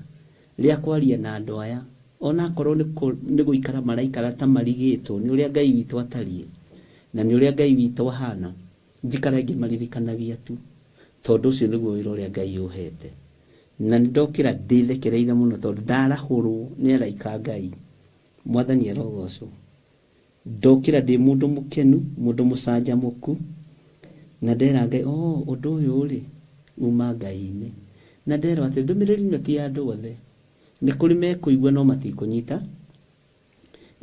rĩa kwaria na andũ aya, onakorwo nĩ gũikara maraikara ta marigĩtwo nĩ ũrĩa Ngai witũ atariĩ, na nĩ ũrĩa Ngai witũ ahana, njikare ngĩmaririkanagia tu. Tondũ ũcio nĩguo wĩra ũrĩa Ngai ũhete. Na nĩ ndokĩra ndĩthekereire mũno tondũ ndarahũrwo nĩ araika a Ngai. Mwathani arogocwo. Ndokĩra ndĩ mũndũ mũkenu, mũndũ mũcanjamũku, na ndera Ngai, oh, ũndũ ũyũ-rĩ, uma Ngai-inĩ. Na nderwo atĩ ndũmĩrĩri ĩno ti ya andũ othe. Nĩ kũrĩ mekũigua no matikũnyita,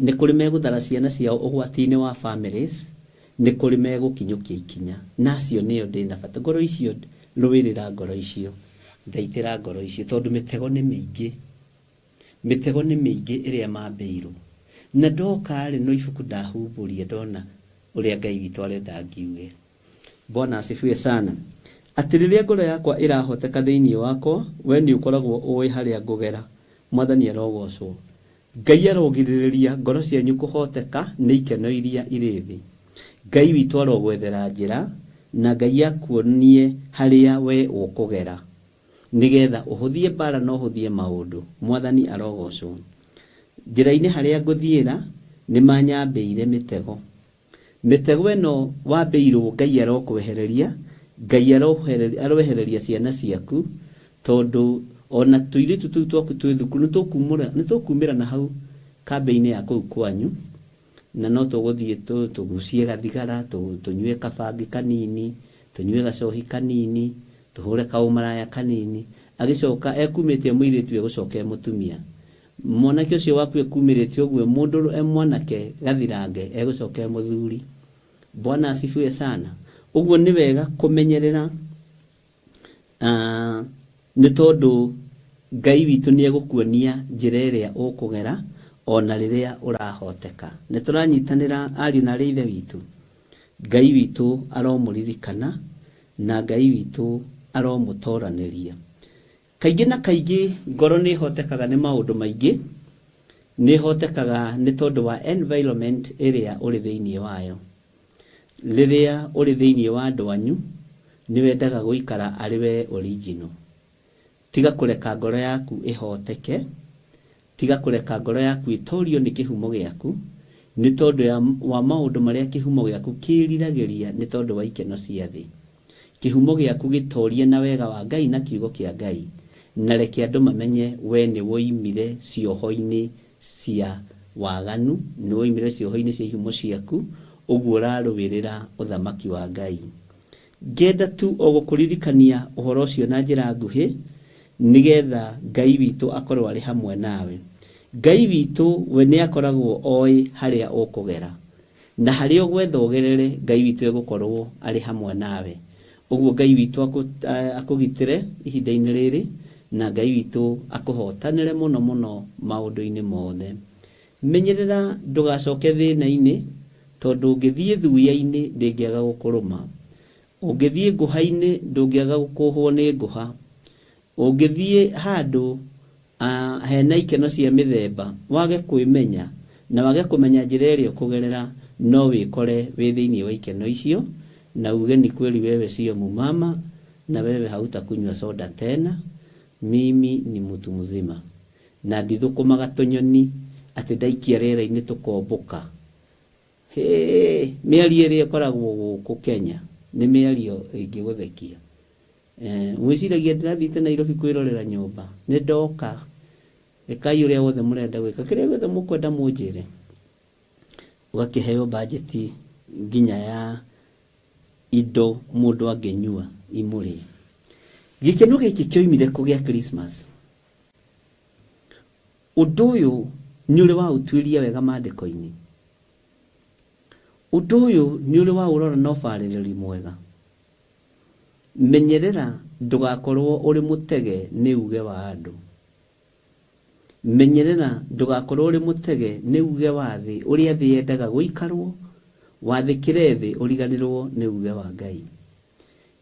nĩ kũrĩ megũthara ciana ciao ũgwati-inĩ wa families, nĩ kũrĩ megũkinyũkia ikinya. Na acio nĩo ndĩna bata. Ngoro icio, rũĩrĩra ngoro icio, thaitĩra ngoro icio, tondũ mĩtego nĩ mĩingĩ. Mĩtego nĩ mĩingĩ ĩrĩa mambĩirwo. Na ndoka-rĩ, no ibuku ndahumbũria ndona ũrĩa Ngai witũ arenda ngiuge. Bwana asifiwe sana. Atĩ rĩrĩa ngoro yakwa ĩrahoteka thĩinĩ wakwa, we nĩ ũkoragwo ũĩ harĩa ngũgera. Mwathani arogocwo. Ngai arogirĩrĩria ngoro cianyu kũhoteka nĩ ikeno iria irĩ thĩ. Ngai witũ arogwethera njĩra, na Ngai akuonie harĩa we ũkũgera. Nĩgeetha ũhũthie mbaara na ũhũthie maũndũ. Mwathani arogocwo. Njĩra-inĩ harĩa ngũthiĩra, nĩmanyambĩire mĩtego. Mĩtego ĩno wambĩirwo Ngai arokwehereria, Ngai aroehereria ciana ciaku, tondũ ona tũirĩtu tũu twaku twĩ thukuru nĩtũkumĩra na hau kambĩ-inĩ ya kũu kwanyu, na no tũgũthiĩ tũgucie gathigara, tũnyue kabangi kanini, tũnyue gacohi kanini, Tũhũre kaũmaraya kanini. Agĩcoka ekumĩte e mũirĩtu egũcoka e mũtumia. Mwanake ũcio waku ekumĩrĩte ũguo e mũndũ e mwanake gathirange egũcoka e mũthuri. Bwana asifiwe sana. Ũguo nĩ wega kũmenyerera nĩ tondũ Ngai witũ nĩ egũkuonia njĩra ĩrĩa ũkũgera ona rĩrĩa ũrahoteka. Nĩ tũranyitanĩra ariũ na arĩ a ithe witũ? Ngai witũ aromũririkana na Ngai witũ aromũtoranĩria. Kaingĩ na kaingĩ ngoro nĩ ĩhotekaga nĩ maũndũ maingĩ, nĩ ĩhotekaga nĩ tondũ wa environment ĩrĩa ũrĩ thĩinĩ wayo. Rĩrĩa ũrĩ thĩinĩ wa andũ anyu, nĩ wendaga gũikara arĩ we original. Tiga kũreka ngoro yaku ĩhooteke, tiga kũreka ngoro yaku ĩtoorio nĩ kĩhumo gĩaku, nĩ tondũ ya, wa maũndũ marĩa kĩhumo gĩaku kĩĩriragĩria nĩ tondũ wa ikeno cia thĩ. Kĩhumo gĩaku gĩtoorie na wega wa Ngai na kiugo kĩa Ngai, na reke andũ mamenye wee nĩ woimire cioho-inĩ cia waganu, nĩ woimire cioho-inĩ cia ihumo ciaku, ũguo ũrarũĩrĩra ũthamaki wa Ngai. Ngenda tu o gũkũririkania ũhoro ũcio na njĩra nguhĩ, nĩ getha Ngai witũ akorũo arĩ hamwe nawe. Ngai witũ we nĩakoragwo oĩ harĩa ũkũgera. Na harĩa ũgwetha ũgerere, Ngai witũ egũkorũo arĩ hamwe nawe. Ũguo Ngai witũ akũgitĩre ihinda-inĩ rĩrĩ, na Ngai witũ akũhotanĩre mũno mũno maũndũ-inĩ mothe. Menyerera ndũgacoke thĩna-inĩ, tondũ ũngĩthiĩ thuya-inĩ ndĩngĩaga gũkũrũma. Ũngĩthiĩ ngũha-inĩ ndũngĩaga kũhwo nĩ ngũha. Ũngĩthiĩ handũ hena ikeno cia mĩthemba wage kwĩmenya na wage kũmenya njĩra ĩrĩa ũkũgerera, no wĩkore wĩ thĩinĩ wa ikeno icio na uge ni kweli wewe sio mumama na wewe hautakunywa soda tena, mimi ni mtu mzima. Na ndithũkũmaga tũnyoni atĩ ndaikia rĩera-inĩ tũkombũka. Hĩĩ, mĩario ĩrĩa ĩkoragwo gũkũ Kenya nĩ mĩario ĩngĩgũthekia. Eh, mwĩciragia ndĩrathiĩte Nairobi kwĩrorera nyũmba? Nĩ ndoka. Ĩkai ũrĩa wothe mũrenda gwĩka. Kĩrĩa gĩothe mũkwenda mũnjĩre. Ũgakĩheo bajeti nginya ya indo mũndũ angĩnyua imũrĩe. Gĩkeno gĩkĩ kĩoimire kũ gĩa Christmas? Ũndũ ũyũ nĩ ũrĩ waũtuĩria wega Maandĩko-inĩ? Ũndũ ũyũ nĩ ũrĩ waũrora na ũbarĩrĩri mwega? Menyerera ndũgakorũo ũrĩ mũtege nĩ uuge wa andũ. Menyerera ndũgakorũo ũrĩ mũtege nĩ uuge wa thĩ, ũrĩa thĩ yendaga gũikarũo, wathĩkĩre thĩ ũriganĩrũo nĩ uuge wa Ngai.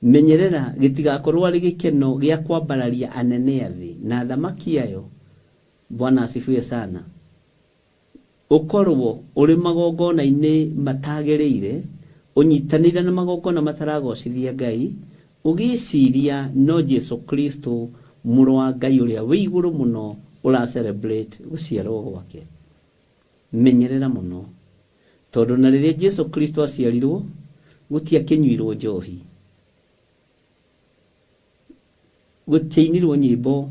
Menyerera gĩtigakorũo arĩ gĩkeno gĩa kwambararia anene a thĩ na athamaki ayo. Bwana asifiwe sana. Ũkorwo ũrĩ magongona-inĩ matagĩrĩire, ũnyitanĩire na magongona mataragocithia Ngai, ũgĩciria no Jesu Kristo mũrũ wa Ngai ũrĩa wĩ igũrũ mũno ũra celebrate gũciarwo gwake. Menyerera mũno. Tondũ na rĩrĩa Jesu Kristo aciarirwo, gũtiakĩnyuirwo njohi. Gũtiainirwo nyĩmbo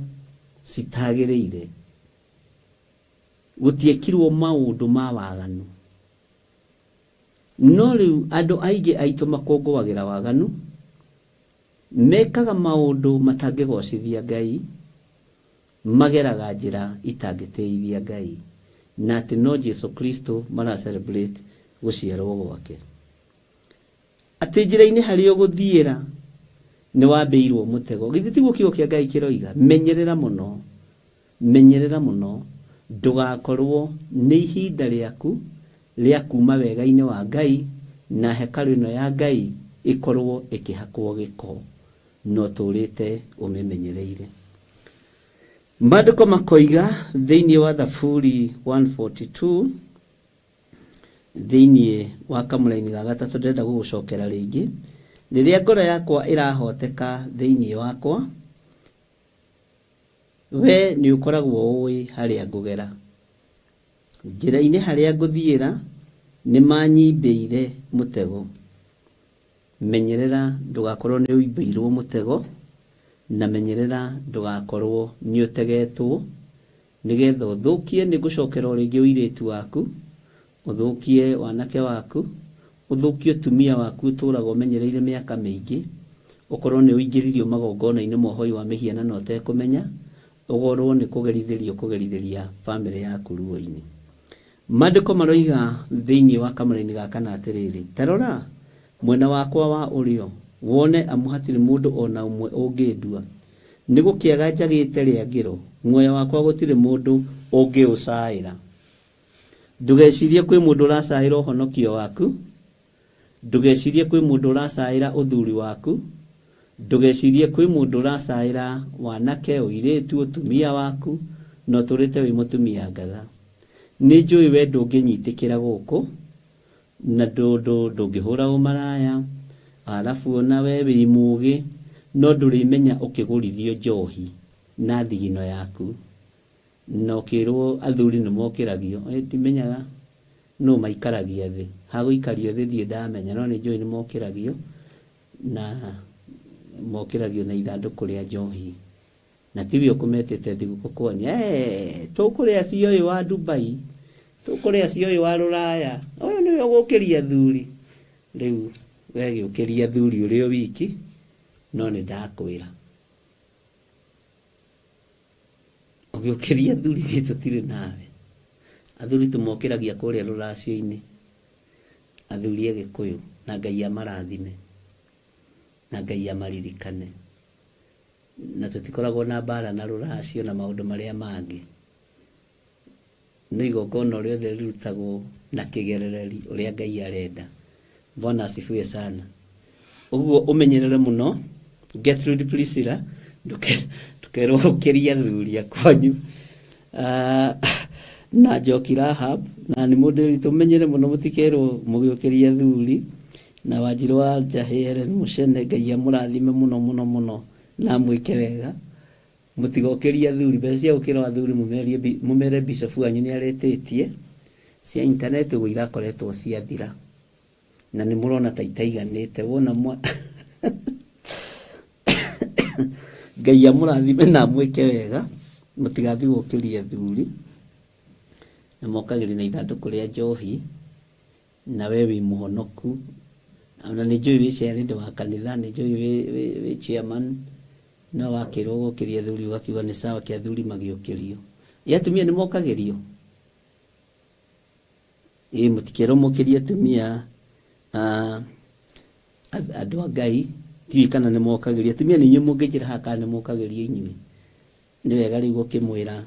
citagĩrĩire. Gũtiekirwo maũndũ ma waganu. No rĩu andũ aingĩ aitũ makũngũagĩra waganu, mekaga maũndũ matangĩgocithia Ngai, mageraga njĩra itangĩtĩithia Ngai, na atĩ no Jesu Kristo mara celebrate gũciarwo gwake. Atĩ njĩra-inĩ harĩa ũgũthiĩra nĩ wambĩirwo mũtego. Githĩ tiguo kiugo kĩa Ngai kĩroiga? Menyerera mũno, menyerera mũno ndũgakorwo nĩ ihinda rĩaku rĩa kuma wega-inĩ wa Ngai na hekarũ ĩno ya Ngai ĩkorwo ĩkĩhakwo gĩko na ũtũrĩte ũmĩmenyereire. Maandĩko makoiga thĩinĩ wa Thaburi 142 Thĩinĩ wa kamũraini ga gatatũ ndĩrenda gũgũcokera rĩngĩ. Rĩrĩa ngoro yakwa ĩrahoteka thĩinĩ wakwa, we nĩ ũkoragwo ũĩ harĩa ngũgera. Njĩra-inĩ harĩa ngũthiĩra nĩ manyimbĩire mũtego. Menyerera ndũgakorwo nĩ ũimbĩirwo mũtego, na menyerera ndũgakorwo nĩ ũtegetwo, nĩgetha ũthũkie, nĩ ngũcokera o rĩngĩ ũirĩtu waku, ũthũkie wanake waku, ũthũkie ũtumia waku ũtũraga ũmenyereire mĩaka mĩingĩ, ũkorwo nĩ ũingĩririo magongona-inĩ ma ũhoi wa mĩhianano ũtekũmenya, ũkorwo nĩ kũgerithĩria ũkũgerithĩria bamĩrĩ yaku ruo-inĩ. Maandĩko maroiga thĩinĩ wa kamũraini ga kana atĩrĩrĩ, Ta rora mwena wakwa wa ũrĩo, wone, amu hatirĩ mũndũ o na ũmwe ũngĩndua. Nĩ gũkĩaga njagĩte rĩangĩro, muoyo wakwa gũtirĩ mũndũ ũngĩũcaĩra. Ndũgecirie kwĩ mũndũ ũracaĩra ũhonokio waku, Ndũgecirie kwĩ mũndũ ũracaĩra ũthuri waku, ndũgecirie kwĩ mũndũ ũracaĩra wanake, ũirĩtu, ũtumia waku, na ũtũrĩte wĩ mũtumia ngatha. Nĩnjũĩ we ndũngĩnyitĩkĩra gũkũ, na ndũngĩhũra ũmaraya, arabu ona we wĩ mũgĩ, no ndũrĩmenya ũkĩgũrithio njohi na thigino yaku, na ũkĩrwo athuri nĩmokĩragio, ndimenyaga Nũ maikaragia thĩ? Ha gũikario thĩ ndirĩ ndamenya, no nĩ njũĩ nĩ mokĩragio na mokĩragio na ithandũkũ rĩa njohi. Na tiwe ũkũmetĩte thigũkũ kwanyu. Eeh tũkũrĩa cia ũyũ wa Dubai, tũkũrĩa cia ũyũ wa rũraya, ũyũ nĩwe ũgũkĩria athuri. Rĩu we gĩũkĩria athuri ũrĩ o wiki, no nĩ ndakwĩra. Ũgĩũkĩria athuri ithuĩ tũtirĩ nawe. Athuri tũmokĩragia kũrĩa rũracio-inĩ, athuri a Gĩkũyũ, na Ngai amarathime, na Ngai amaririkane. Na tũtikoragwo na mbara na rũracio na maũndũ marĩa mangĩ. No igongona o rĩothe rĩrutagwo na kĩgerereri ũrĩa Ngai arenda. Bwana asifiwe sana. Ũguo ũmenyerere mũno Gertrude Priscilla ndũkerwo ũkĩrie athuri a kwanyu. Ah, na Njoki Rahab na nĩ mũndũ witũ menyere mũno mũtikerwo mũgĩũkĩria athuri na Wanjirũ wa Njahĩ Helen Mũcene Ngai amũrathime mũno mũno mũno na amwĩke wega. Mũtigokĩrie athuri, mbeca cia gũkĩra athuri mũmerie mũmere bishop wanyu nĩ aretĩtie, cia internet ũguo irakoretwo ciathira. Na nĩ mũrona ta itaiganĩte wona mwa Ngai amũrathime na amwĩke wega, mũtigathiĩ gũkĩria athuri, na mokagĩria na ithandũkũ rĩa njohi. Na we wĩ mũhonoku, ona nĩ njũĩ wĩ chairlady wa kanitha, nĩ njũĩ wĩ, wĩ, wĩ chairman, no wakĩrwo gũkĩria athuri ũgakiuga nĩ sawa ke athuri magĩũkĩrio. Ĩ atumia nĩ mokagĩrio? Ĩ mũtikerwo mũkĩrie atumia, ah, andũ a Ngai, ndiũĩ kana nĩ mokagĩrio. Atumia nĩ inyuĩ mũngĩnjĩra haha kana nĩ mokagĩrio inyuĩ. Nĩ wega rĩu gũkĩmwĩra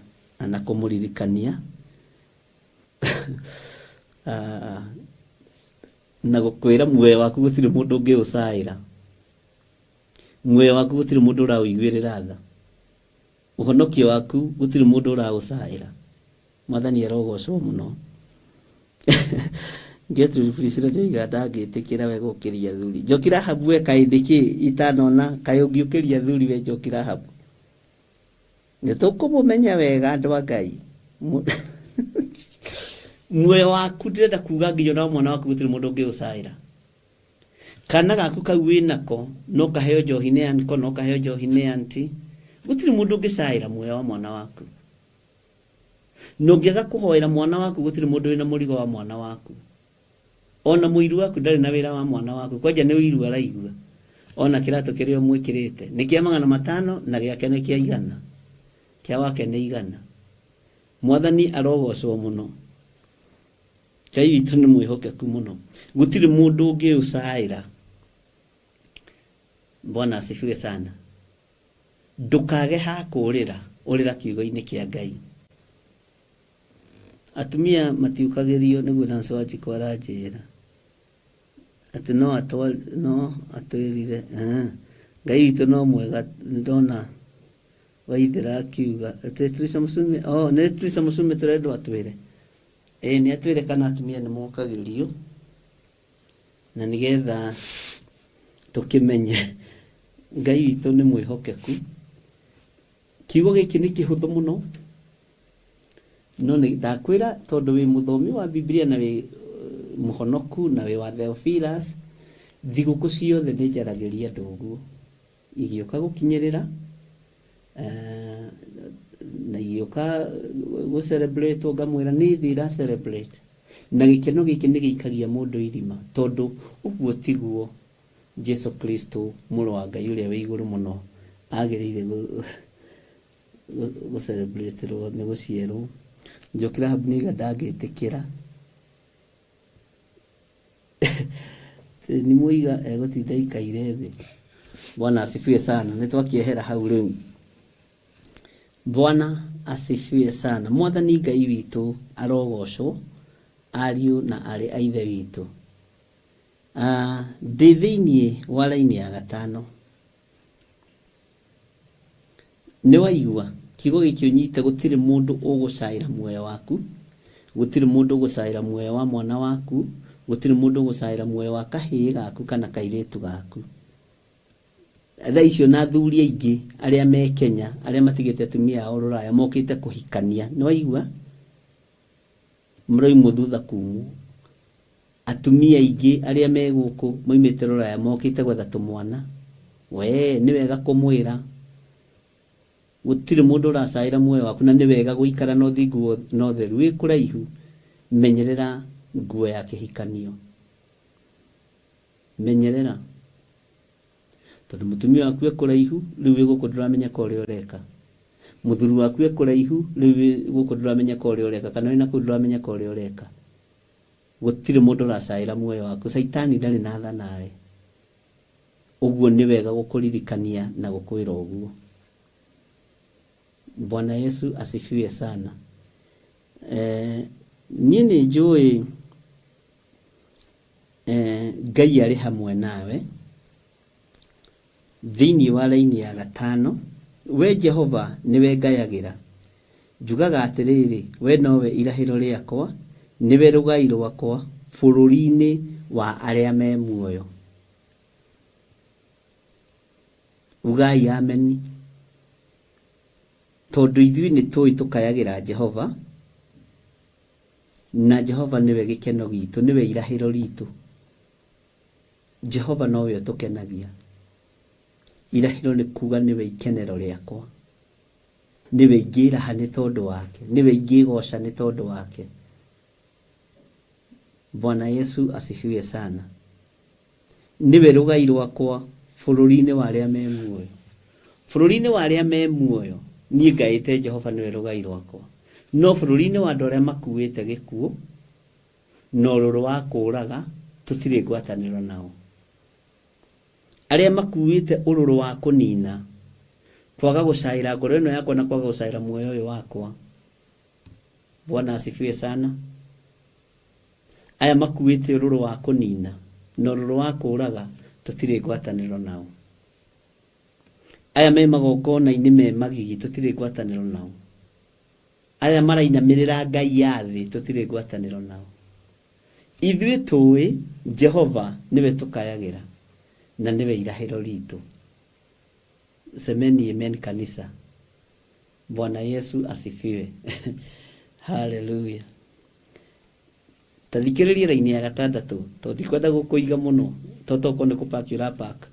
na kũmũririkania. Ah, na gũkwĩra muoyo waku gũtirĩ mũndũ ũngĩũcaĩra. Muoyo waku gũtirĩ mũndũ ũraũiguĩrĩra tha. Ũhonokio waku gũtirĩ mũndũ ũraũcaĩra. Mwathani arogocwo mũno. Gertrude Priscilla nĩoiga ndangĩtĩkĩra we gũkĩria athuri. Njoki Rahabu we kaĩ nĩkĩ itanona kaĩ ũngĩũkĩria athuri we Njoki Rahabu. Nĩ tũkũmũmenya wega andũ a Ngai. Muoyo waku ndĩrenda kuga nginya ona mwana waku gũtirĩ mũndũ ũngĩũcaĩra. Kana gaku kau wĩnako no kaheo njohi nĩ uncle no kaheo njohi nĩ auntie. Gũtirĩ mũndũ ũngĩcaĩra muoyo wa mwana waku. Na ũngĩaga kũhoera mwana waku gũtirĩ mũndũ wĩna mũrigo wa mwana waku. Ona mũiru waku ndarĩ na wĩra wa mwana waku kwanja nĩ ũiru araigua. Ona kĩratũ kĩrĩa ũmwĩkĩrĩte nĩ kĩa 500 na gĩake nĩ kĩa igana. Kĩa wake nĩ igana. Mwathani arogocwo mũno. Ngai witũ nĩ mwĩhokeku mũno. Gũtirĩ mũndũ ũngĩũcaĩra. Bwana asifiwe sana. Ndũkage ha kũũrĩra, ũrĩra kiugo-inĩ kĩa Ngai. Atumia matiũkagĩrio nĩguo Nancy Wanjikũ aranjĩra. Atĩ no atwa, no atwĩrire, eh, Ngai witũ no mwega ndona Waithera akiuga atĩ Teresa Mũsume, oh, nĩ Teresa Mũsume tũrendwo atwĩre. Ĩĩ nĩ atwĩre kana atumia nĩ mokagĩrio na nĩgetha tũkĩmenye Ngai witũ nĩ mwĩhokeku. Kiugo gĩkĩ nĩ kĩhũthũ mũno, no nĩ ndakwĩra tondũ wĩ mũthomi wa Bibilia na wĩ mũhonoku na wĩ wa Theophilus, thigũkũ ciothe nĩ njaragĩria andũ ũguo. Igĩũka gũkinyĩrĩra eh, na igĩũka gũ celebrate ngamwĩra nĩ thĩ ira celebrate na gĩkeno gĩkĩ nĩ gĩikagia mũndũ irima tondũ ũguo tiguo Jesu Kristo mũrũ wa Ngai ũrĩa wĩ igũrũ mũno agĩrĩire gũ celebrate rwo nĩ gũciarwo. Njoki Rahabu nĩoiga ndangĩtĩkĩra. Nĩ mũiga egũtinda aikaire thĩ. Bwana asifiwe sana. Nĩ twakĩehera hau rĩu. Bwana asifiwe sana. Mwathani Ngai witũ arogocwo, ariũ na arĩ a ithe witũ. Ah, ndĩ thĩinĩ wa raini ya gatano. Nĩ waigua? Kiugo gĩkĩ ũnyite gũtirĩ mũndũ ũgũcaĩra muoyo waku, gũtirĩ mũndũ ũgũcaĩra muoyo wa mwana waku, gũtirĩ mũndũ ũgũcaĩra muoyo wa kahĩĩ gaku kana kairĩtu gaku. Thaa icio na athuri aingĩ arĩa me Kenya, arĩa matigĩte atumia ao rũraya mokĩte kũhikania, nĩ waigua? Mũraimwo thutha kumwo. Atumia aingĩ arĩa me gũkũ moimĩte rũraya mokĩte gwetha tũmwana. Wee nĩ wega kũmwĩra. Gũtirĩ mũndũ ũracaĩra muoyo waku na nĩ wega gũikara na ũthingu na ũtheru. Wĩ kũraihu, menyerera nguo ya kĩhikanio. Menyerera. Tondũ mũtumia waku e kũraihu, rĩu wĩ gũkũ ndũramenyeka ũrĩa ũreka. Mũthuri waku e kũraihu, rĩu wĩ gũkũ ndũramenyeka ũrĩa ũreka. Kana wĩna kũu ndũramenyeka ũrĩa ũreka. Gũtirĩ mũndũ ũracaĩra muoyo waku. Caitani ndarĩ na tha nawe. Ũguo nĩ wega gũkũririkania na gũkwĩra ũguo. Bwana Yesu asifiwe sana. Eh, niĩ nĩ njũĩ eh, Ngai arĩ hamwe nawe Thĩinĩ wa raini ya gatano, Wee Jehova nĩwe ngayagĩra, Njugaga atĩrĩrĩ, Wee nowe irahĩro rĩakwa, nĩwe rũgai rwakwa bũrũri-inĩ wa arĩa me muoyo. Ugai ameni. Tondũ ithuĩ nĩ tũĩ tũkayagĩra Jehova, na Jehova nĩwe gĩkeno gitũ, nĩwe irahĩro ritũ. Jehova nowe ũtũkenagia. Irahĩro nĩ kuuga nĩwe ikenero rĩakwa. Nĩwe ingĩĩraha nĩ tondũ wake. Nĩwe ingĩĩgoca nĩ tondũ wake. Bwana Yesu asifiwe sana. Nĩwe rũgai rwakwa bũrũri-inĩ wa arĩa me muoyo. Bũrũri-inĩ wa arĩa me muoyo, niĩ ngaĩte Jehova nĩwe rũgai rwakwa. No bũrũri-inĩ wa andũ arĩa makuĩte gĩkuũ, na ũrũrũ wa kũũraga, tũtirĩ ngwatanĩro nao. Arĩa makuĩte ũrũrũ wa kũnina, kwaga gũcaĩra ngoro ĩno yakwa na kwaga gũcaĩra muoyo ũyũ wakwa. Bwana asifiwe sana. Aya makuĩte ũrũrũ wa kũnina na ũrũrũ wa kũũraga, tũtirĩ ngwatanĩro nao. Aya me magongona-inĩ me magigi, tũtirĩ ngwatanĩro nao. Aya marainamĩrĩra ngai ya thĩ, tũtirĩ ngwatanĩro nao. Ithuĩ tũĩ Jehova nĩwe tũkayagĩra na nĩwe irahĩro ritũ. Semeni amen kanisa. Bwana Yesu asifiwe. Haleluya. Ta thikĩrĩria raini ya gatandatũ tondũ ndikwenda gũkũiga mũno to tokorwo nĩ kũpaki ũrapaka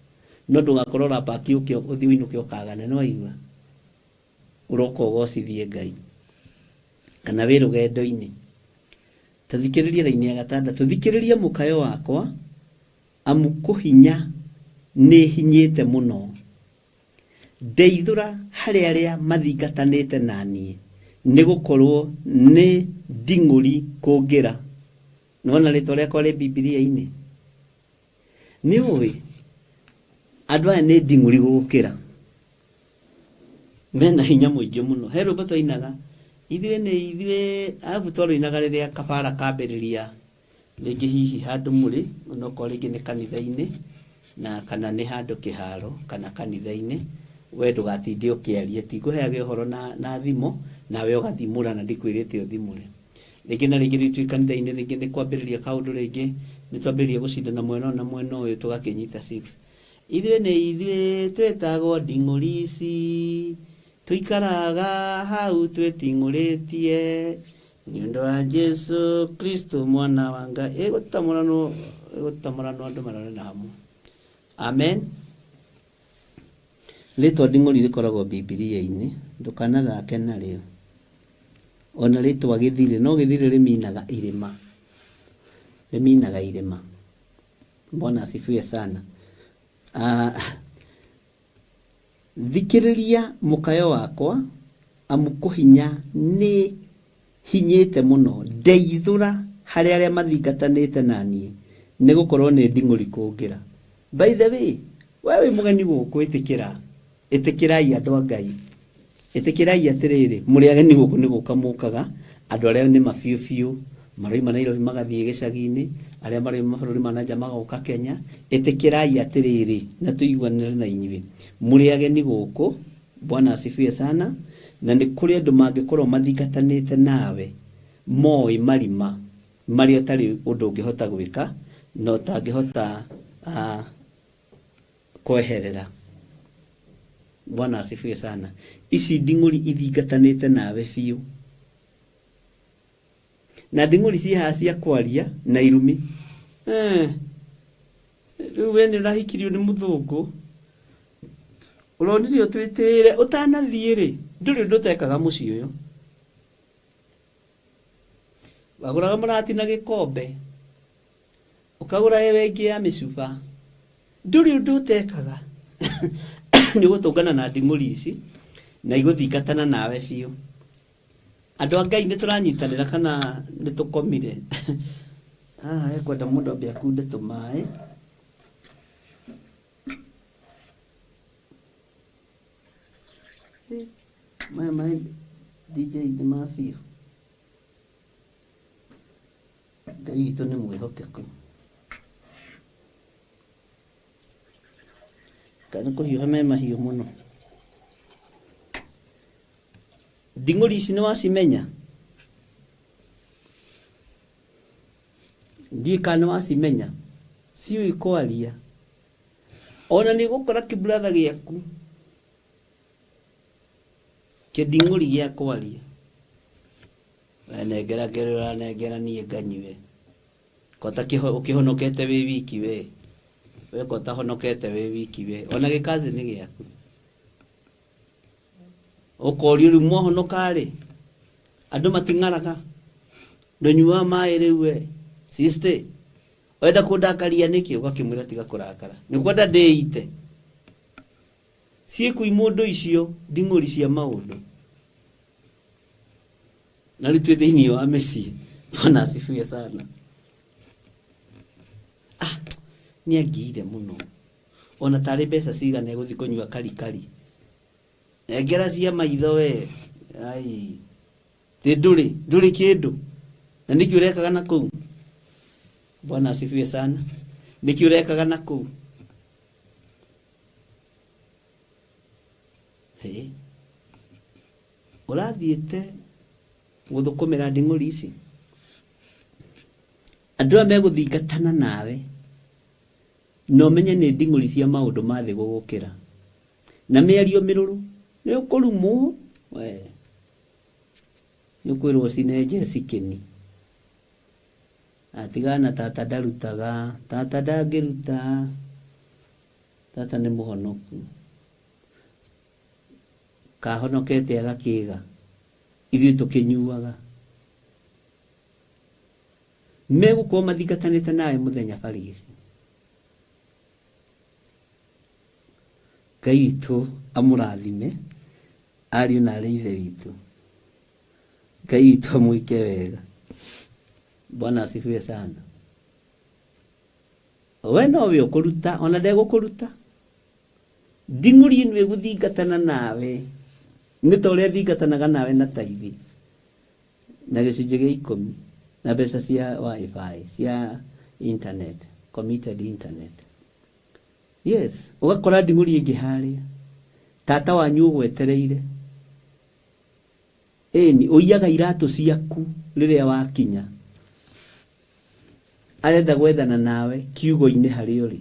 no ndũgakorwo ũrapaki ũke ũthiĩ ũinũke ũkagane nĩ waigua ũroka ũgocithie Ngai kana wĩ rũgendo-inĩ. Ta thikĩrĩria raini ya gatandatũ thikĩrĩria mũkayo wakwa amu kũhinya nĩ hinyĩte mũno. Ndeithũra harĩ arĩa mathingatanĩte na niĩ, nĩgũkorwo nĩ nding'ũri kũngĩra. Nĩwona rĩtwa rĩakwa rĩ Bibilia-inĩ? Nĩũĩ, andũ aya nĩ nding'ũri gũgũkĩra. Mena hinya mũingĩ mũno. He rwĩmbo twainaga, ithuĩ nĩ ithuĩ, arabu twarũinaga rĩrĩa kabara kambĩrĩria Rĩngĩ hihi handũ mũrĩ, onokorwo rĩngĩ nĩ kanitha-inĩ, na kana nĩ handũ kĩharo, kana kanitha-inĩ, we ndũgatinde ũkĩaria, ti ngũheage ũhoro na, na thimo, nawe ũgathimũra na ndikwĩrĩte ũthimũre. Rĩngĩ na rĩngĩ rĩu twĩ kanitha-inĩ rĩngĩ nĩ kwambĩrĩria kaũndũ rĩngĩ, nĩ twambĩrĩria gũcindana mwena ũyũ na mwena ũyũ tũgakĩnyita six. Ithuĩ nĩ ithuĩ twĩtagwo nding'ũri ici, tũikaraga hau twĩting'ũrĩtie, Nĩ ũndũ wa Jesu Kristo mwana wa Ngai ĩgũtamũranwo ĩgũtamũranwo andũ marore na hamwe. Amen. Rĩtwa nding'ũri rĩkoragwo Bibilia-inĩ, ndũkanathake narĩo. Ona rĩtwa gĩthirĩ, no gĩthirĩ rĩminaga irĩma. Rĩminaga irĩma. Bwana asifiwe sana. Ah, Thikĩrĩria mũkayo wakwa, amu kũhinya nĩhinyĩte mũno, ndeithũra harĩ arĩa mathingatanĩte na niĩ, nĩgũkorwo nĩ nding'ũri kũngĩra. By the way, we wĩ mũgeni gũkũ ĩtĩkĩra, ĩtĩkĩrai andũ a Ngai, Ĩtĩkĩrai atĩrĩrĩ, mũrĩ ageni gũkũ nĩ gũka mũkaga, andũ arĩa nĩ ma biũ biũ, maroima Nairobi magathiĩ gĩcagi-inĩ, arĩa maroima mabũrũri ma na nja magoka Kenya, ĩtĩkĩrai atĩrĩrĩ, na tũiguanĩre na inyuĩ, mũrĩ ageni gũkũ, Bwana asifiwe sana, na nĩ kũrĩ andũ mangĩkorwo mathingatanĩte nawe, moĩ marima marĩa ũtarĩ ũndũ ũngĩhota gwĩka, na ũtangĩhota kweherera. Bwana asifiwe sana. Ici nding'ũri ithingatanĩte nawe biũ. Na nding'ũri ciĩ haha cia kwaria na irumi. Eh, rĩu we nĩ ũrahikirio nĩ mũthũngũ. Ũronire ũtwĩtĩĩre ũtanathiĩ rĩ, ndũrĩ ũndũ ũtekaga mũciĩ ũyũ. Wagũraga mũrati na gĩkombe. Ũkagũra ewe ĩngĩ ya mĩcuba. Ndũrĩ ũndũ ũtekaga. Nĩ ũgũtũngana na nding'ũri ici na igũthingatana nawe biũ. Andũ a Ngai nĩ tũranyitanĩra kana nĩ tũkomire? Haha hekwenda mũndũ ambe akunde tũmaĩ. Maya maĩ DJ nĩ ma biũ. Ngai witũ nĩ mwĩhokeku. Kana nĩ kũhiũha me mahiũ mũno. Nding'ũri ici nĩ wacimenya? Ndiũĩ kana nĩ wacimenya. Ciũĩ kwaria. Ona nĩ ũgũkora kĩburatha gĩaku kĩnding'ũri gĩa kwaria. We nengera kĩrĩa ũranengera niĩ nganyue. Ko ta ũkĩhonokete wĩ wiki we. We ko ũtahonokete wĩ wiki we. Ona gĩkazi nĩ gĩaku. Ũkorio rĩu mwahonoka rĩ, andũ mating'araga. Ndũnyuaga maĩ rĩu we. Sister, wenda kũndakaria nĩkĩ? Ũgakĩmwĩra tiga kũrakara. Nĩ ũkwenda ndĩite. Ciĩkuo imũndũ icio nding'ũri cia maũndũ. Na rĩu twĩ thĩinĩ wa mĩciĩ. Bwana asifiwe sana. Ah, nĩ angiire mũno. Ona tarĩ mbeca cigana egũthiĩ kũnyua karikari. Nengera cia maitho we. Ai. Thĩ ndũrĩ, ndũrĩ kĩndũ. Na nĩkĩ ũrekaga na kũu? Bwana asifiwe sana. Nĩkĩ ũrekaga na kũu? Hĩ. Ũrathiĩte gũthũkũmĩra nding'ũri ici? Andũ aya megũthingatana nawe na ũmenye nĩ nding'ũri cia maũndũ ma thĩ gũgũkĩra. Na mĩario mĩrũrũ, nĩ ũkũrumwo we, nĩ ũkwĩrwo ũcine njeci kĩni. Atigana na tata ndarutaga, tata ndangĩruta, tata nĩ mũhonoku. Kahonokete agakĩga, ithuĩ tũkĩnyuaga. Megũkorwo mathingatanĩte nawe mũthenya barigici. Ngai witũ amũrathime ariũ na arĩ ithe witũ. Ngai witũ amwĩke wega. Bwana asifiwe sana. We nowe ũkũruta ona ndegũkũruta. Nding'ũri ĩno ĩgũthingatana nawe nĩ ta ũrĩa ĩthingatanaga nawe na taithi na gĩcunjĩ gĩa ikũmi na mbeca cia wifi cia internet, committed internet. Yes, ũgakora nding'ũri ĩngĩ harĩa tata wanyu ũgwetereire. Ĩni, ũiyaga iratũ ciaku rĩrĩa wakinya. Arenda gwethana nawe kiugo-inĩ harĩa ũrĩ.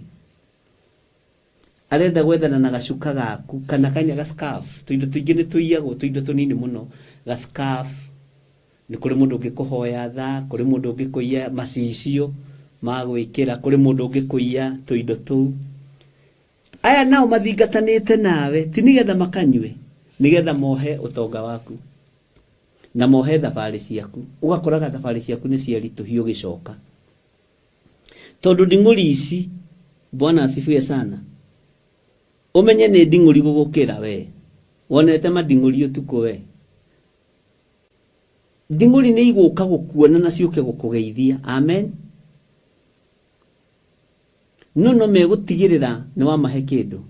Arenda gwethana na gacuka gaku kana kanya ga scarf. Tũindo tũingĩ nĩ tũiyagwo, tũindo tũnini mũno. Ga scarf, nĩ kũrĩ mũndũ ũngĩkũhoya thaa, kũrĩ mũndũ ũngĩkũiya macicio ma gwĩkĩra, kũrĩ mũndũ ũngĩkũiya tũindo tũu. Aya nao mathingatanĩte nawe ti nĩgetha makanyue, nĩgetha mohe ũtonga waku na mohe thabarĩ ciaku. Ũgakoraga thabarĩ ciaku nĩ ciaritũhio ũgĩcoka. Tondũ nding'ũri ici, Bwana asifiwe sana, ũmenye nĩ nding'ũri gũgũkĩra we. Wonete manding'ũri ũtukũ we. Nding'ũri nĩ igũka gũkuona na ciũke gũkũgeithia. Amen. No no megũtigĩrĩra nĩ wamahe kĩndũ.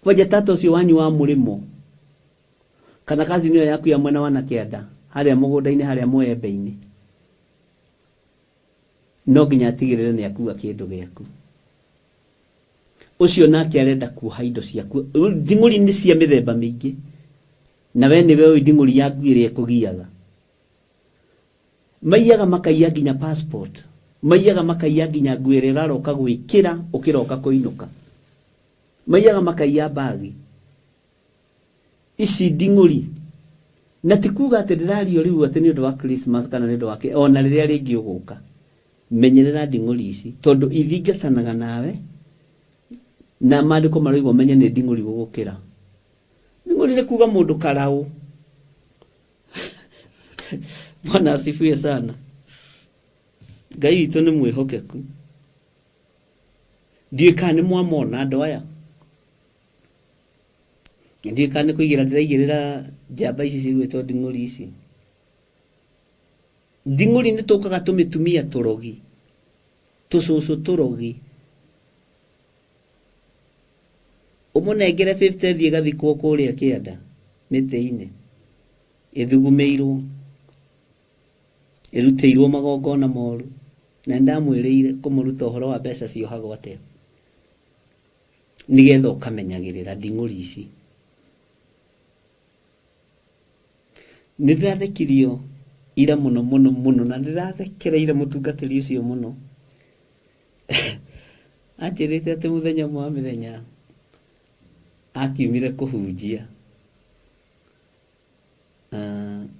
Kwanja tata ũcio wanyu wa mũrĩmo kana cousin ĩyo yaku ya mwena wa na kĩanda harĩa mũgũnda-inĩ harĩa mũembe-inĩ no nginya atigĩrĩre nĩ akua kĩndũ gĩaku. Ũcio nake arenda kuoha indo ciaku. Nding'ũri nĩ cia mĩthemba mĩingĩ na we nĩwe ũĩ nding'ũri yaku ĩrĩa ĩkũgiaga. Maiyaga makaiya nginya passport, maiyaga makaiya nginya nguo ĩrĩa ũraroka gwĩkĩra ũkĩroka kũinũka. Maiyaga makaiya mbagi. Ici nding'ũri. Na ti kuga atĩ ndĩraria rĩu atĩ nĩ ũndũ wa Christmas kana nĩ ũndũ wa kĩ, ona rĩrĩa rĩngĩ ũgũka. Menyerera nding'ũri ici tondũ ithingatanaga nawe na maandĩko maroiga ũmenye nĩ nding'ũri gũgũkĩra. Nding'ũri nĩ kuga mũndũ karaũ. Bwana asifiwe sana. Ngai witũ nĩ mwĩhokeku. Ndiũĩ kana nĩ mwamona andũ aya. Ndiũĩ kana nĩ kũigĩra ndĩraigĩrĩra njamba ici cigwĩtwo nding'ũri ici. Nding'ũri nĩ tũkaga tũmĩtumia tũrogi, tũcũcũ tũrogi. Ũmũnengere 50 ĩthiĩ ĩgathikwo kũrĩa kĩanda mĩtĩ-inĩ, ĩthugumĩirwo, ĩrutĩirwo magongona moru. Na nĩndamwĩrĩire kũmũruta ũhoro wa mbeca ciohagwo atĩa, nĩgetha ũkamenyagĩrĩra nding'ũri ici. Nĩndĩrathekirio ira mũno mũno mũno na nĩndĩrathekereire mũtungatĩri ũcio mũno. Anjĩrĩte atĩ mũthenya ũmwe wa mĩthenya akiumire kũhunjia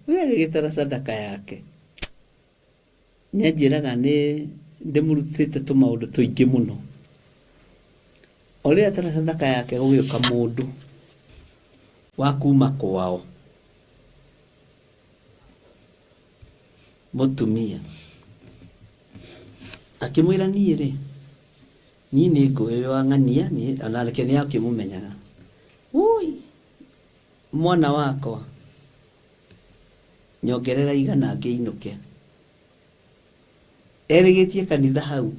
we agĩgĩtara sadaka yake. Nĩ anjĩraga nĩ ndĩmũrutĩte tũmaũndũ tũingĩ mũno. O rĩrĩa atara sadaka yake gũgĩũka mũndũ wa kuma kwao, mũtumia. Akĩmwĩra niĩ rĩ, niĩ nĩ ngũĩ wa ng'ania, niĩ onake nĩ akĩmũmenyaga. Wũi, mwana wakwa, nyongerera igana ngĩinũke. Erĩgĩtie kanitha hau,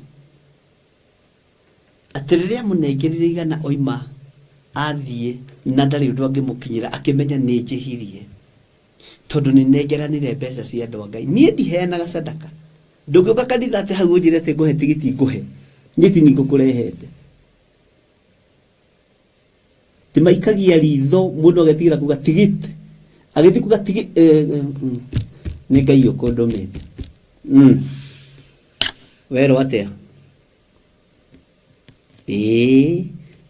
atĩ rĩrĩa amũnengerire igana oima athiĩ na ndarĩ ũndũ angĩmũkinyĩra, akĩmenya nĩ njĩhirie. Tondũ nĩ nengeranire mbeca cia andũ a Ngai. Niĩ ndiheanaga sadaka. Ndũngĩũka kanitha atĩ hau ũnjĩre atĩ ngũhe tigiti ngũhe. Niĩ ti niĩ ngũkũrehete. Ti maikagia ritho mũndũ agetigĩra kuga tigiti. Agĩthiĩ kuga tigiti. Nĩ Ngai ũkũndũmĩte. Werwo atĩa? Ĩĩ,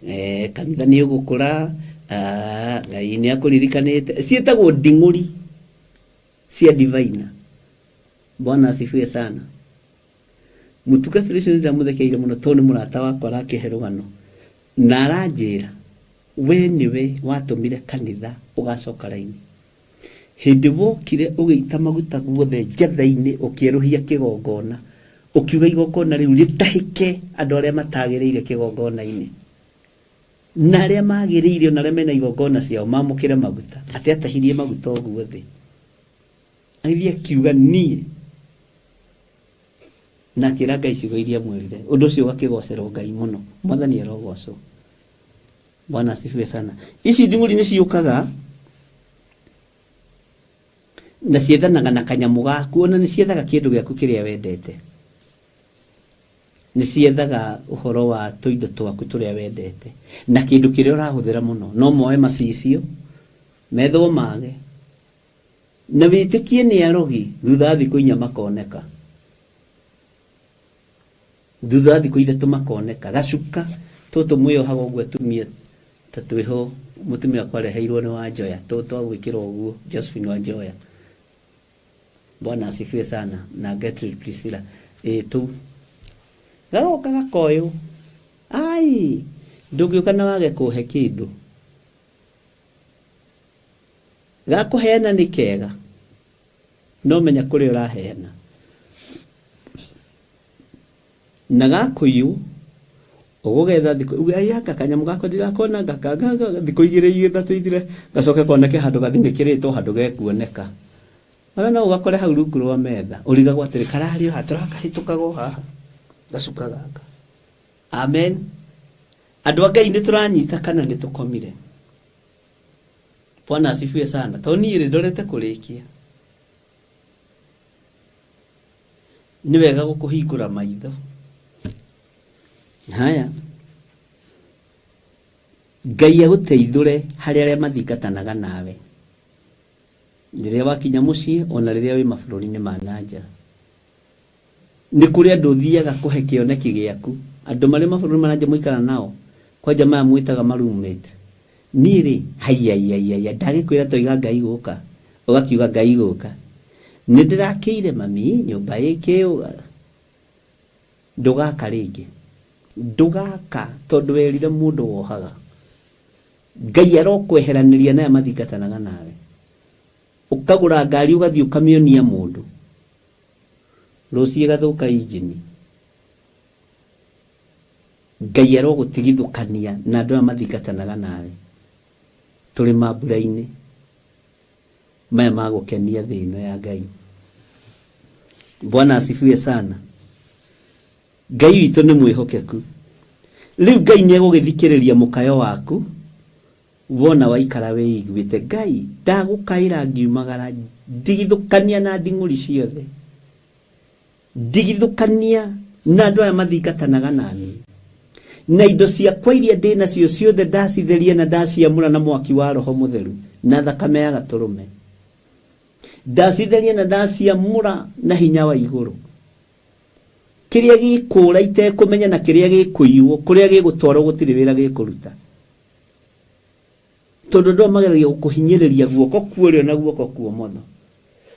eh, kanitha nĩ ũgũkũra, ah, Ngai nĩ akũririkanĩte. Ciĩtagwo nding'ũri cia divaina. Bwana asifiwe sana. Mũtungatĩri ũcio nĩ ndĩramũthekeire mũno tondũ nĩ mũrata wakwa arakĩhe rũgano na aranjĩra we nĩwe watũmire kanitha ũgacoka raini. Hĩndĩ wokire ũgĩita maguta guothe njatha-inĩ ũkĩerũhia kĩgongona, ũkiuga igongona rĩu rĩtahĩke andũ arĩa matagĩrĩire kĩgongona-inĩ. Na arĩa magĩrĩire ona arĩa mena igongona ciao mamũkĩre maguta. Atĩ atahirie maguta ũguo thĩ. Agĩthiĩ akiuga niĩ na akĩra Ngai ciugo iria amwĩrire. Ũndũ ũcio ũgakĩgocerwo Ngai mũno. Mwathani arogocwo. Bwana asifiwe sana. Ici nding'ũri nĩ ciũkaga na ciethanaga na kanyamũ gaku ona nĩ ciethaga kĩndũ gĩaku kĩrĩa wendete. Nĩ ciethaga ũhoro wa tũindo twaku tũrĩa wendete na kĩndũ kĩrĩa ũrahũthĩra mũno. No moe macicio, methwo mage na wĩtĩkie nĩ arogi, thutha wa thikũ inya makoneka. Thutha wa thikũ ithatũ makoneka. Gacuka tũtũ mwĩyohaga ũguo atumia ta twĩho mũtumia wakwa areheirwo nĩ Wanjoya, tũtũ twa gwĩkĩra ũguo, Josephine Wanjoya. Bwana asifiwe sana na Gertrude Priscilla. Ĩĩ tũu. Gagoka gakoywo. Ai, ndũngĩũka na wage kũhe kĩndũ. Ga kũheana nĩ kega, no menya kũrĩa ũraheana. Na gakũiywo, ũgũgetha thikũ, uge ai anga kanyamũ gakwa ndirakona ngaka thikũ igĩrĩ ithatũ ithire, gacoke koneke handũ gathinĩkĩrĩtwo handũ gekuoneka. Ona no ũgakore hau rungu rwa metha, ũrigagwo atĩrĩ kararĩ o haha, tũrakahĩtũkaga o haha, gacuka gaka. Amen. Andũ a Ngai nĩ tũranyita kana nĩ tũkomire? Bwana asifiwe sana. To niĩ rĩ ndorete kũrĩkia. Nĩ wega gũkũhingũra maitho. Haya. Ngai agũteithũre harĩ arĩa mathingatanaga nawe. Rĩrĩa wakinya mũciĩ ona rĩrĩa wĩ mabũrũri-inĩ ma na nja. Nĩ kũrĩ andũ ũthiaga kũhe kĩoneki gĩaku. Andũ marĩ mabũrũri ma na nja mũikara nao, kwanja maya mwĩtaga ma roommate. Niĩ rĩ, haiyaiyaiya, ndagĩkwĩra twaiga Ngai gũka, ũgakiuga Ngai gũka. Nĩ ndĩrakĩire mami nyũmba ĩkĩ, ndũgaka rĩngĩ. Ndũgaka tondũ werire mũndũ wohaga. Ngai arokweheranĩria na aya mathingatanaga nawe. Ũkagũra ngari ũgathiĩ ũkamĩonia mũndũ. Rũciũ ĩgathũka injini. Ngai arogũtigithũkania na andũ aya mathingatanaga nawe. Tũrĩ mambura-inĩ maya ma gũkenia thĩ ĩno ya Ngai. Bwana asifiwe sana. Ngai witũ nĩ mwĩhokeku. Rĩu Ngai nĩ egũgĩthikĩrĩria mũkayo waku Wona waikara wĩiguĩte, Ngai, ndagũkaĩra ngiumagara, ndigithũkania na nding'ũri ciothe. Ndigithũkania na andũ aya mathingatanaga na niĩ. Na indo ciakwa iria ndĩ nacio ciothe ndacitheria na ndaciamũra na mwaki wa Roho Mũtheru na thakame ya Gatũrũme. Ndacitheria na ndaciamũra na hinya wa igũrũ. Kĩrĩa gĩkũũra itekũmenya na kĩrĩa gĩkũiywo, kũrĩa gĩgũtwarwo gũtirĩ wĩra gĩkũruta. Tondũ andũ aya mageragia gũkũhinyĩrĩria guoko kwa ũrĩo na guoko kwa ũmotho.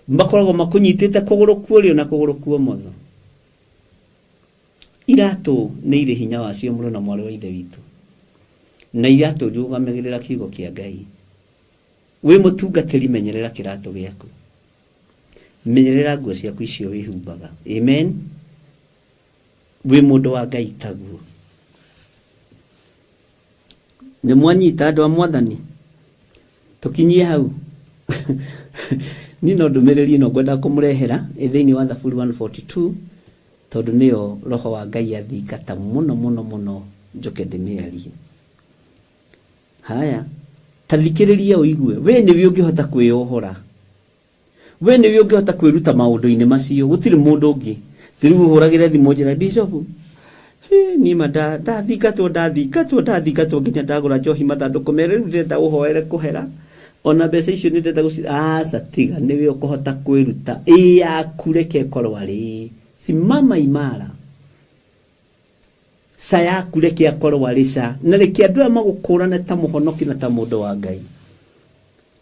Makoragwo makũnyitĩte kũgũrũ kwa ũrĩo na kũgũrũ kwa ũmotho. Iratũ nĩ irĩ hinya wacio mũrũ na mwarĩ wa Ithe witũ. Na iratũ irũgamagĩrĩra kiugo kĩa Ngai. Wĩ mũtungatĩri menyerera kĩratũ gĩaku. Menyerera nguo ciaku icio wĩhumbaga. Amen. Wĩ mũndũ wa Ngai taguo. Nĩ mwanyita andũ a mwathani? Tũkinyie hau. Niĩ no ndũmĩrĩri ĩno ngwenda kũmũrehera ĩ thĩinĩ wa Thaburi 142 tondũ nĩyo roho wa Ngai athingata mũno mũno mũno njũke ndĩmĩarie. Haya, ta thikĩrĩria ũigue, we nĩwe ũngĩhota kwĩyohora. We nĩwe ũngĩhota kwĩruta maũndũ-inĩ macio, gũtirĩ mũndũ ũngĩ. Ti rĩu ũhũragĩre thimũ njĩra bishop, hĩ, niĩ ma ndathingatwo ndathingatwo ndathingatwo nginya ndagũra njohi mathandũkũ merĩ rĩu ndĩrenda ũhoere kũhera ona mbeca icio nĩ ndĩrenda gũci aca tiga nĩwe ũkũhota kwĩruta ĩ yaku reke ĩkorwo arĩ ĩ simama imara. Ca yaku reke akorwo arĩ ca, na reke andũ aya magũkũrane ta mũhonoki na ta mũndũ wa Ngai.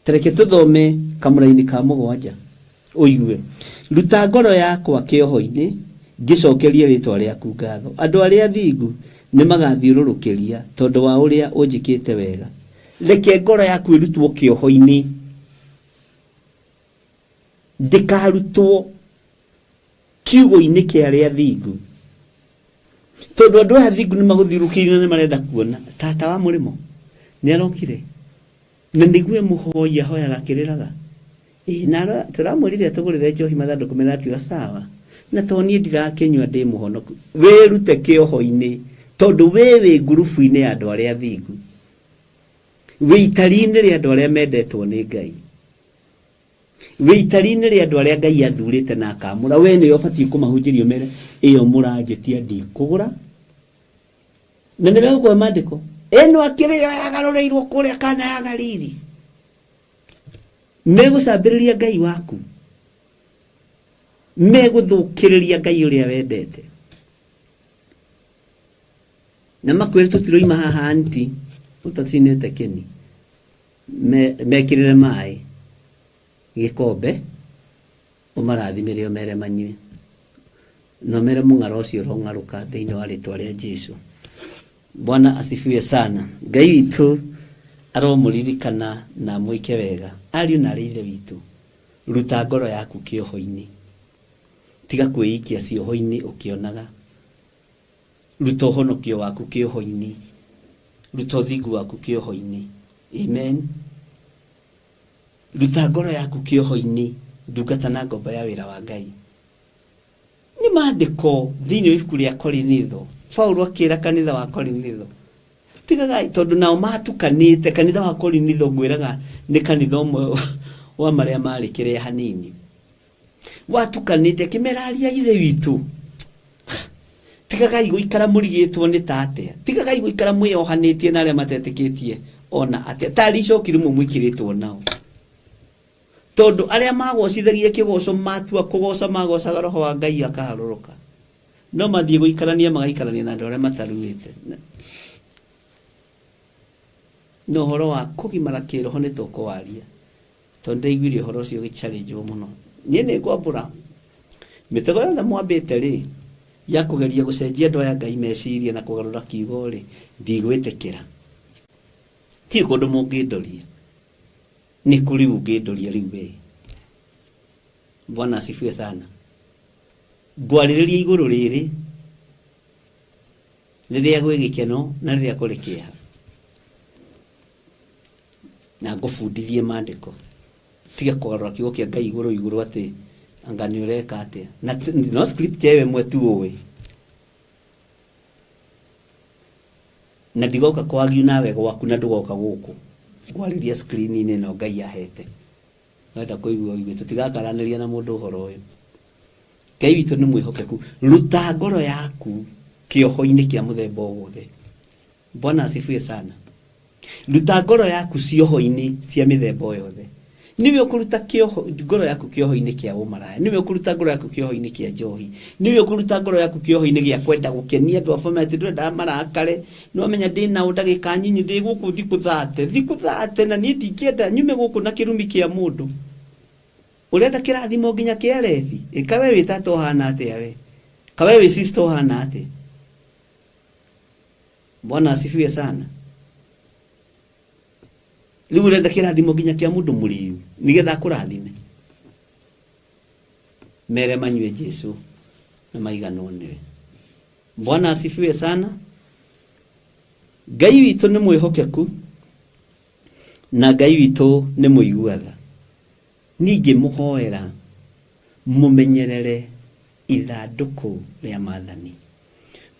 Ta reke tũthome kamũraini ka mũgwanja ũigue. Ruta ngoro yakwa kĩoho-inĩ, ngĩcokerie rĩĩtwa rĩaku ngatho. Andũ arĩa athingu nĩmagathiũrũrũkĩria tondũ wa ũrĩa ũnjĩkĩte wega. Reke ngoro yaku ĩrutwo kĩoho-inĩ, ndĩkarutwo kiugũ-inĩ kĩa arĩa athingu. Tondũ andũ aya athingu nĩmagũthiũrũrũkĩirie na nĩmarenda kuona tata wa mũrĩmo nĩarokire. Na nĩguo mũhoi ahoyaga akĩrĩraga. Ĩĩ na tũramwĩrire atũgũrĩre njohi mathandũkũ merĩ akiuga sawa. Na to niĩ ndirakĩnyua ndĩ mũhonoku. Wĩrute kĩoho-inĩ tondũ wĩ wĩ ngurubu-inĩ ya andũ arĩa athingu. Wĩ itari-inĩ rĩa andũ arĩa mendetwo nĩ Ngai. Wĩ itari-inĩ rĩa andũ arĩa Ngai athurĩte na akamũra. We nĩwe ũbatiĩ kũmahunjĩria ũmere ĩyo mũranjĩtia ndikũgũra. Na nĩ megũkũhe maandĩko. Ĩno akĩrĩ yo yagarũrĩirwo kũrĩa Kana ya Galili. Megũcambĩrĩria Ngai waku. Megũthũkĩrĩria Ngai ũrĩa wendete. Na makwĩre tũtiroima haha anti ũtacinĩte kĩni. Mekĩrĩre maĩ gĩkombe ũmarathimĩre ũmere manyue. Na ũmere mũng'aro ũcio ũrong'arũka thĩinĩ wa rĩtwa rĩa Jesu. Bwana asifiwe sana. Ngai witũ aromũririkana na amwĩke wega. Ariũ na arĩ ithe witũ, ruta ngoro yaku kĩoho-inĩ. Tiga kwĩikia cioho-inĩ ũkĩonaga. Ruta ũhonokio waku kĩoho-inĩ. Ruta ũthingu waku kĩoho-inĩ. Amen. Ruta ngoro yaku kĩoho-inĩ, ndungata na ngombo ya wĩra wa Ngai. Nĩ maandĩko thĩinĩ wa ibuku rĩa Korinitho. Paulo akĩra kanitha wa Korinitho, tigagai tondũ nao matukanĩte. Kanitha wa Korinitho ngwĩraga nĩ kanitha ũmwe wa marĩa marĩ kĩrĩa hanini watukanĩte, akĩmera aria ithe witũ, tigagai gũikara mũrigĩtwo nĩ ta atĩa, tigagai gũikara mwĩyohanĩtie na arĩa matetĩkĩtie ona atĩa, tarĩ icoki rĩmwe mwĩkĩrĩtwo nao. Tondũ arĩa magocithagia kĩgoco matua kũgoca magocaga roho wa Ngai akaharũrũka. No mathiĩ gũikarania magaikarania na andũ arĩa mataruĩte. Na ũhoro wa kũgimara kĩroho nĩ tũkũwaria. Tondũ ndaiguire ũhoro ũcio ũgĩcharĩnjwo mũno. Niĩ nĩ ngwambũra mĩtego yothe mwambĩte rĩ, ya kũgeria gũcenjia andũ aya Ngai meciria na kũgarũra kiugo rĩ, ndigwĩtĩkĩra. Ti kũndũ mũngĩndoria. Nĩ kũ rĩu ũngĩndoria rĩu we? Bwana asifiwe sana. Ngwarĩrĩria igũrũ rĩrĩ rĩrĩa gwĩ gĩkeno na rĩrĩa kũrĩ kĩeha. Na ngũbundithie maandĩko. Tiga kũgarũra kiugo kĩa Ngai igũrũ igũrũ atĩ anga nĩ ũreka atĩa. Na no script ĩyo ĩmwe tu ũĩ. Na ndigoka kwagiu nawe gwaku na ndũgoka gũkũ. Ngwarĩria screen-inĩ ĩno Ngai ahete. Wenda kũigua ũigue tũtigakaranĩria na mũndũ ũhoro ũyũ. Ngai witũ nĩ mwĩhokeku. Ruta ngoro yaku kĩoho-inĩ kĩa mũthemba o wothe. Bwana asifiwe sana. Ruta ngoro yaku cioho-inĩ cia mĩthemba o yothe. Nĩwe ũkũruta kĩoho, ngoro yaku kĩoho-inĩ kĩa ũmaraya. Nĩwe ũkũruta ngoro yaku kĩoho-inĩ kĩa njohi. Nĩwe ũkũruta ngoro yaku kĩoho-inĩ gĩa kwenda gũkenia andũ a bamĩrĩ atĩ ndũrendaga marakare. Nĩwamenya ndĩ nao ndagĩka nyinyi ndĩ gũkũ thikũ thate. Thikũ thate na niĩ ndingĩenda nyume gũkũ na kĩrumi kĩa mũndũ. Ũrenda kĩrathimo nginya kĩa rebi? Ĩ kawe wĩ tata ũhana atĩa we? Kawe wĩ sister ũhana atĩa? Bwana asifiwe sana. Rĩu ũrenda kĩrathimo nginya kĩa mũndũ mũrĩu nĩgetha akũrathime. Mere manyue Jesu na maiganwo nĩwe. Bwana asifiwe sana. Ngai witũ nĩ mwĩhokeku na Ngai witũ nĩ mũigua tha. Ningĩ mũhoera mũmenyerere ithandũkũ rĩa maathani,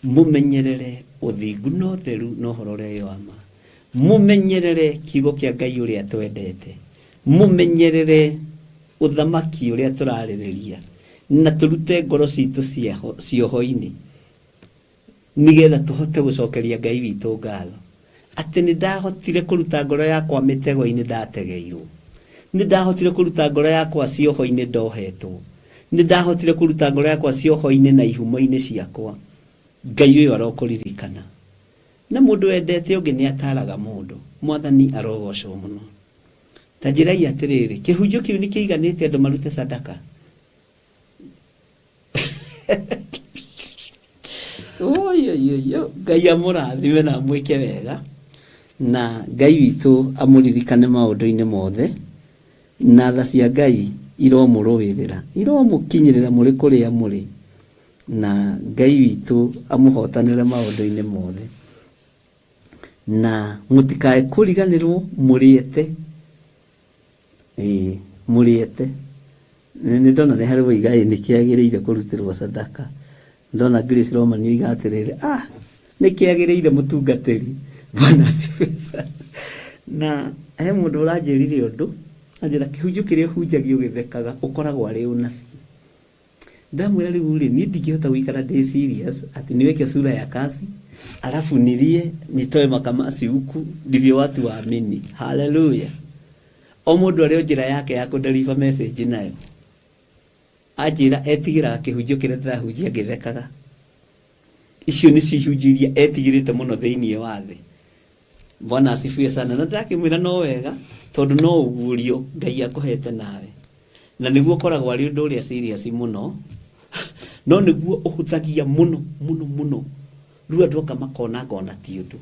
mũmenyerere ũthingu na ũtheru na ũhoro ũrĩa wĩ wa ma, mũmenyerere kiugo kĩa Ngai ũrĩa twendete, mũmenyerere ũthamaki ũrĩa tũrarĩrĩria, na tũrute ngoro citũ cioho-inĩ. Nĩgetha tũhote gũcokeria Ngai witũ ngatho atĩ nĩ ndahotire kũruta ngoro yakwa mĩtego-inĩ ndategeirwo, nĩ ndahotire kũruta ngoro yakwa cioho-inĩ ndohetwo, nĩ ndahotire kũruta ngoro yakwa cioho-inĩ na ihumo-inĩ ciakwa. Ngai ũyũ arokũririkana. Na mũndũ wendete ũngĩ nĩ ataraga mũndũ. Mwathani arogocwo mũno. Ta njĩrai atĩrĩrĩ, kĩhunjio kĩu nĩ kĩiganĩte andũ marute sadaka? Oyoyoyo, Ngai amũrathime na amwĩke wega, na Ngai witũ amũririkane maũndũ-inĩ mothe, na tha cia Ngai iromũrũĩrĩra, iromũkinyĩrĩra mũrĩ kũrĩa mũrĩ, na Ngai witũ amũhotanĩre maũndũ-inĩ mothe. Na mũtikae kũriganĩrwo mũrĩete Ĩĩ, mũrĩete. Nĩ ndona nĩ harĩ woiga ĩ nĩ kĩagĩrĩire kũrutĩrwo sadaka. Ndona Grace Roman oiga atĩrĩrĩ, ah, nĩ kĩagĩrĩire mũtungatĩri. Bwana asifiwe sana. Na he mũndũ ũranjĩrire ũndũ, anjĩra kĩhunjio kĩrĩa ũhunjagia ũgĩthekaga ũkoragwo arĩ ũnabii. Ndamwĩra rĩu rĩ, niĩ ndingĩhota gũikara ndĩ serious ati niweke sura ya kazi alafu nilie nitoe makamasi huku ndivyo watu waamini. Haleluya! O mũndũ arĩ o njĩra yake ya kũ deliver message nayo. Anjĩra etigĩraga kĩhunjio kĩrĩa ndĩrahunjia ngĩthekaga. Icio nĩcio ihunjio iria etigĩrĩte mũno thĩinĩ wa thĩ. Bwana asifiwe sana. Na ndĩrakĩmwĩra no wega tondũ no ũguũrio Ngai akũhete nawe. Na nĩguo ũkoragwo arĩ ũndũ ũrĩa serious mũno, no nĩguo ũhũthagia mũno mũno mũno. Rĩu andũ anga makona anga ona ti ũndũ.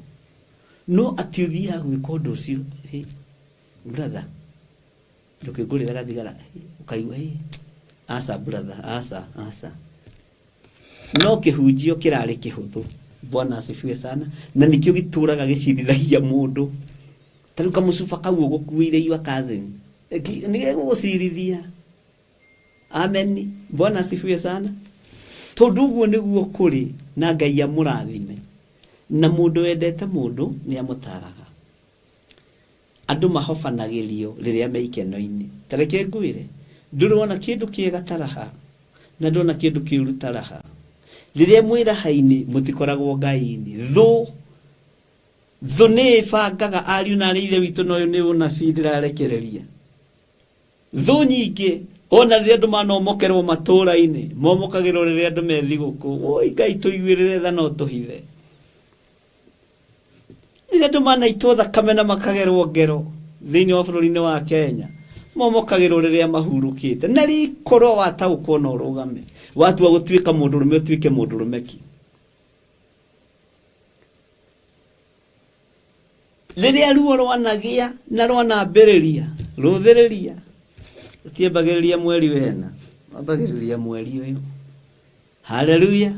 No atĩ ũthiaga gwĩka ũndũ ũcio, hey, brother, ndũkĩngũrĩra gathigara, hey, ũkaigua, hey, aca brother, aca, aca. No kĩhunjio kĩrarĩ kĩhũthũ. Bwana asifiwe sana. Na nĩkĩo gĩtũraga gĩcirithagia mũndũ. Ta rĩu kamũcuba kau ũgũkuĩire your cousin, nĩ gegũgũcirithia. Amen. Bwana asifiwe sana. Tondũ ũguo nĩguo kũrĩ na Ngai amũrathime. Na mũndũ wendete mũndũ nĩ amũtaraga. Andũ mahobanagĩrio rĩrĩa me ikeno-inĩ. Ta reke ngwĩre, ndũrĩ wona kĩndũ kĩega ta raha, na ndona kĩndũ kĩũru ta raha. Rĩrĩa mwĩ raha-inĩ, mũtikoragwo Ngai-inĩ. Thũ, thũ nĩ ĩbangaga, ariũ na aarĩ a Ithe witũ, na ũyũ nĩ ũnabii ndĩrarekereria. Thũ nyingĩ, ona rĩrĩa andũ manomokerwo matũũra-inĩ, momokagĩrwo rĩrĩa andũ me thigũkũ. Woi Ngai tũiguĩrĩre tha na ũtũhithe. Rĩrĩa andũ manaitwo thakame na makagerwo ngero thĩinĩ wa bũrũri-inĩ wa Kenya, momokagĩrwo rĩrĩa mahurũkĩte. Na rĩkorwo wataũkwo na ũrũgame, watua gũtuĩka mũndũrũme ũtuĩke mũndũrũme ki. Rĩrĩa ruo rwanagĩa na rwanambĩrĩria, rũthĩrĩria, rũtiambagĩrĩria mweri wena, rwambagĩrĩria mweri ũyũ. Haleluya!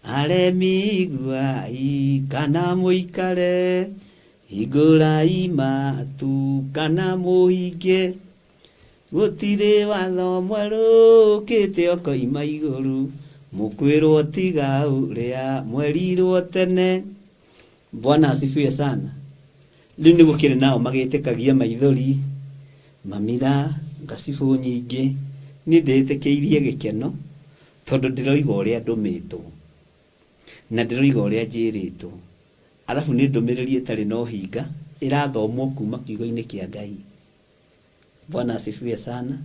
Aremi iguai kana mũikare, hingũrai matũ kana mũhinge. Gũtirĩ watho mwerũ ũkĩte ũkoima igũrũ, mũkwĩrwo tiga ũrĩa mwerirwo tene. Bwana asifiwe sana. Rĩu nĩ gũkĩrĩ nao magĩtĩkagia maithori, mamira, ngacibũ nyingĩ. Niĩ ndĩĩtĩkĩirie gĩkeno tondũ ndĩroiga ũrĩa ndũmĩtwo na ndĩroiga ũrĩa njĩrĩtwo. Arabu nĩ ndũmĩrĩri ĩtarĩ na ũhinga, ĩrathomwo kuma kiugo-inĩ kĩa Ngai. Bwana asifiwe sana.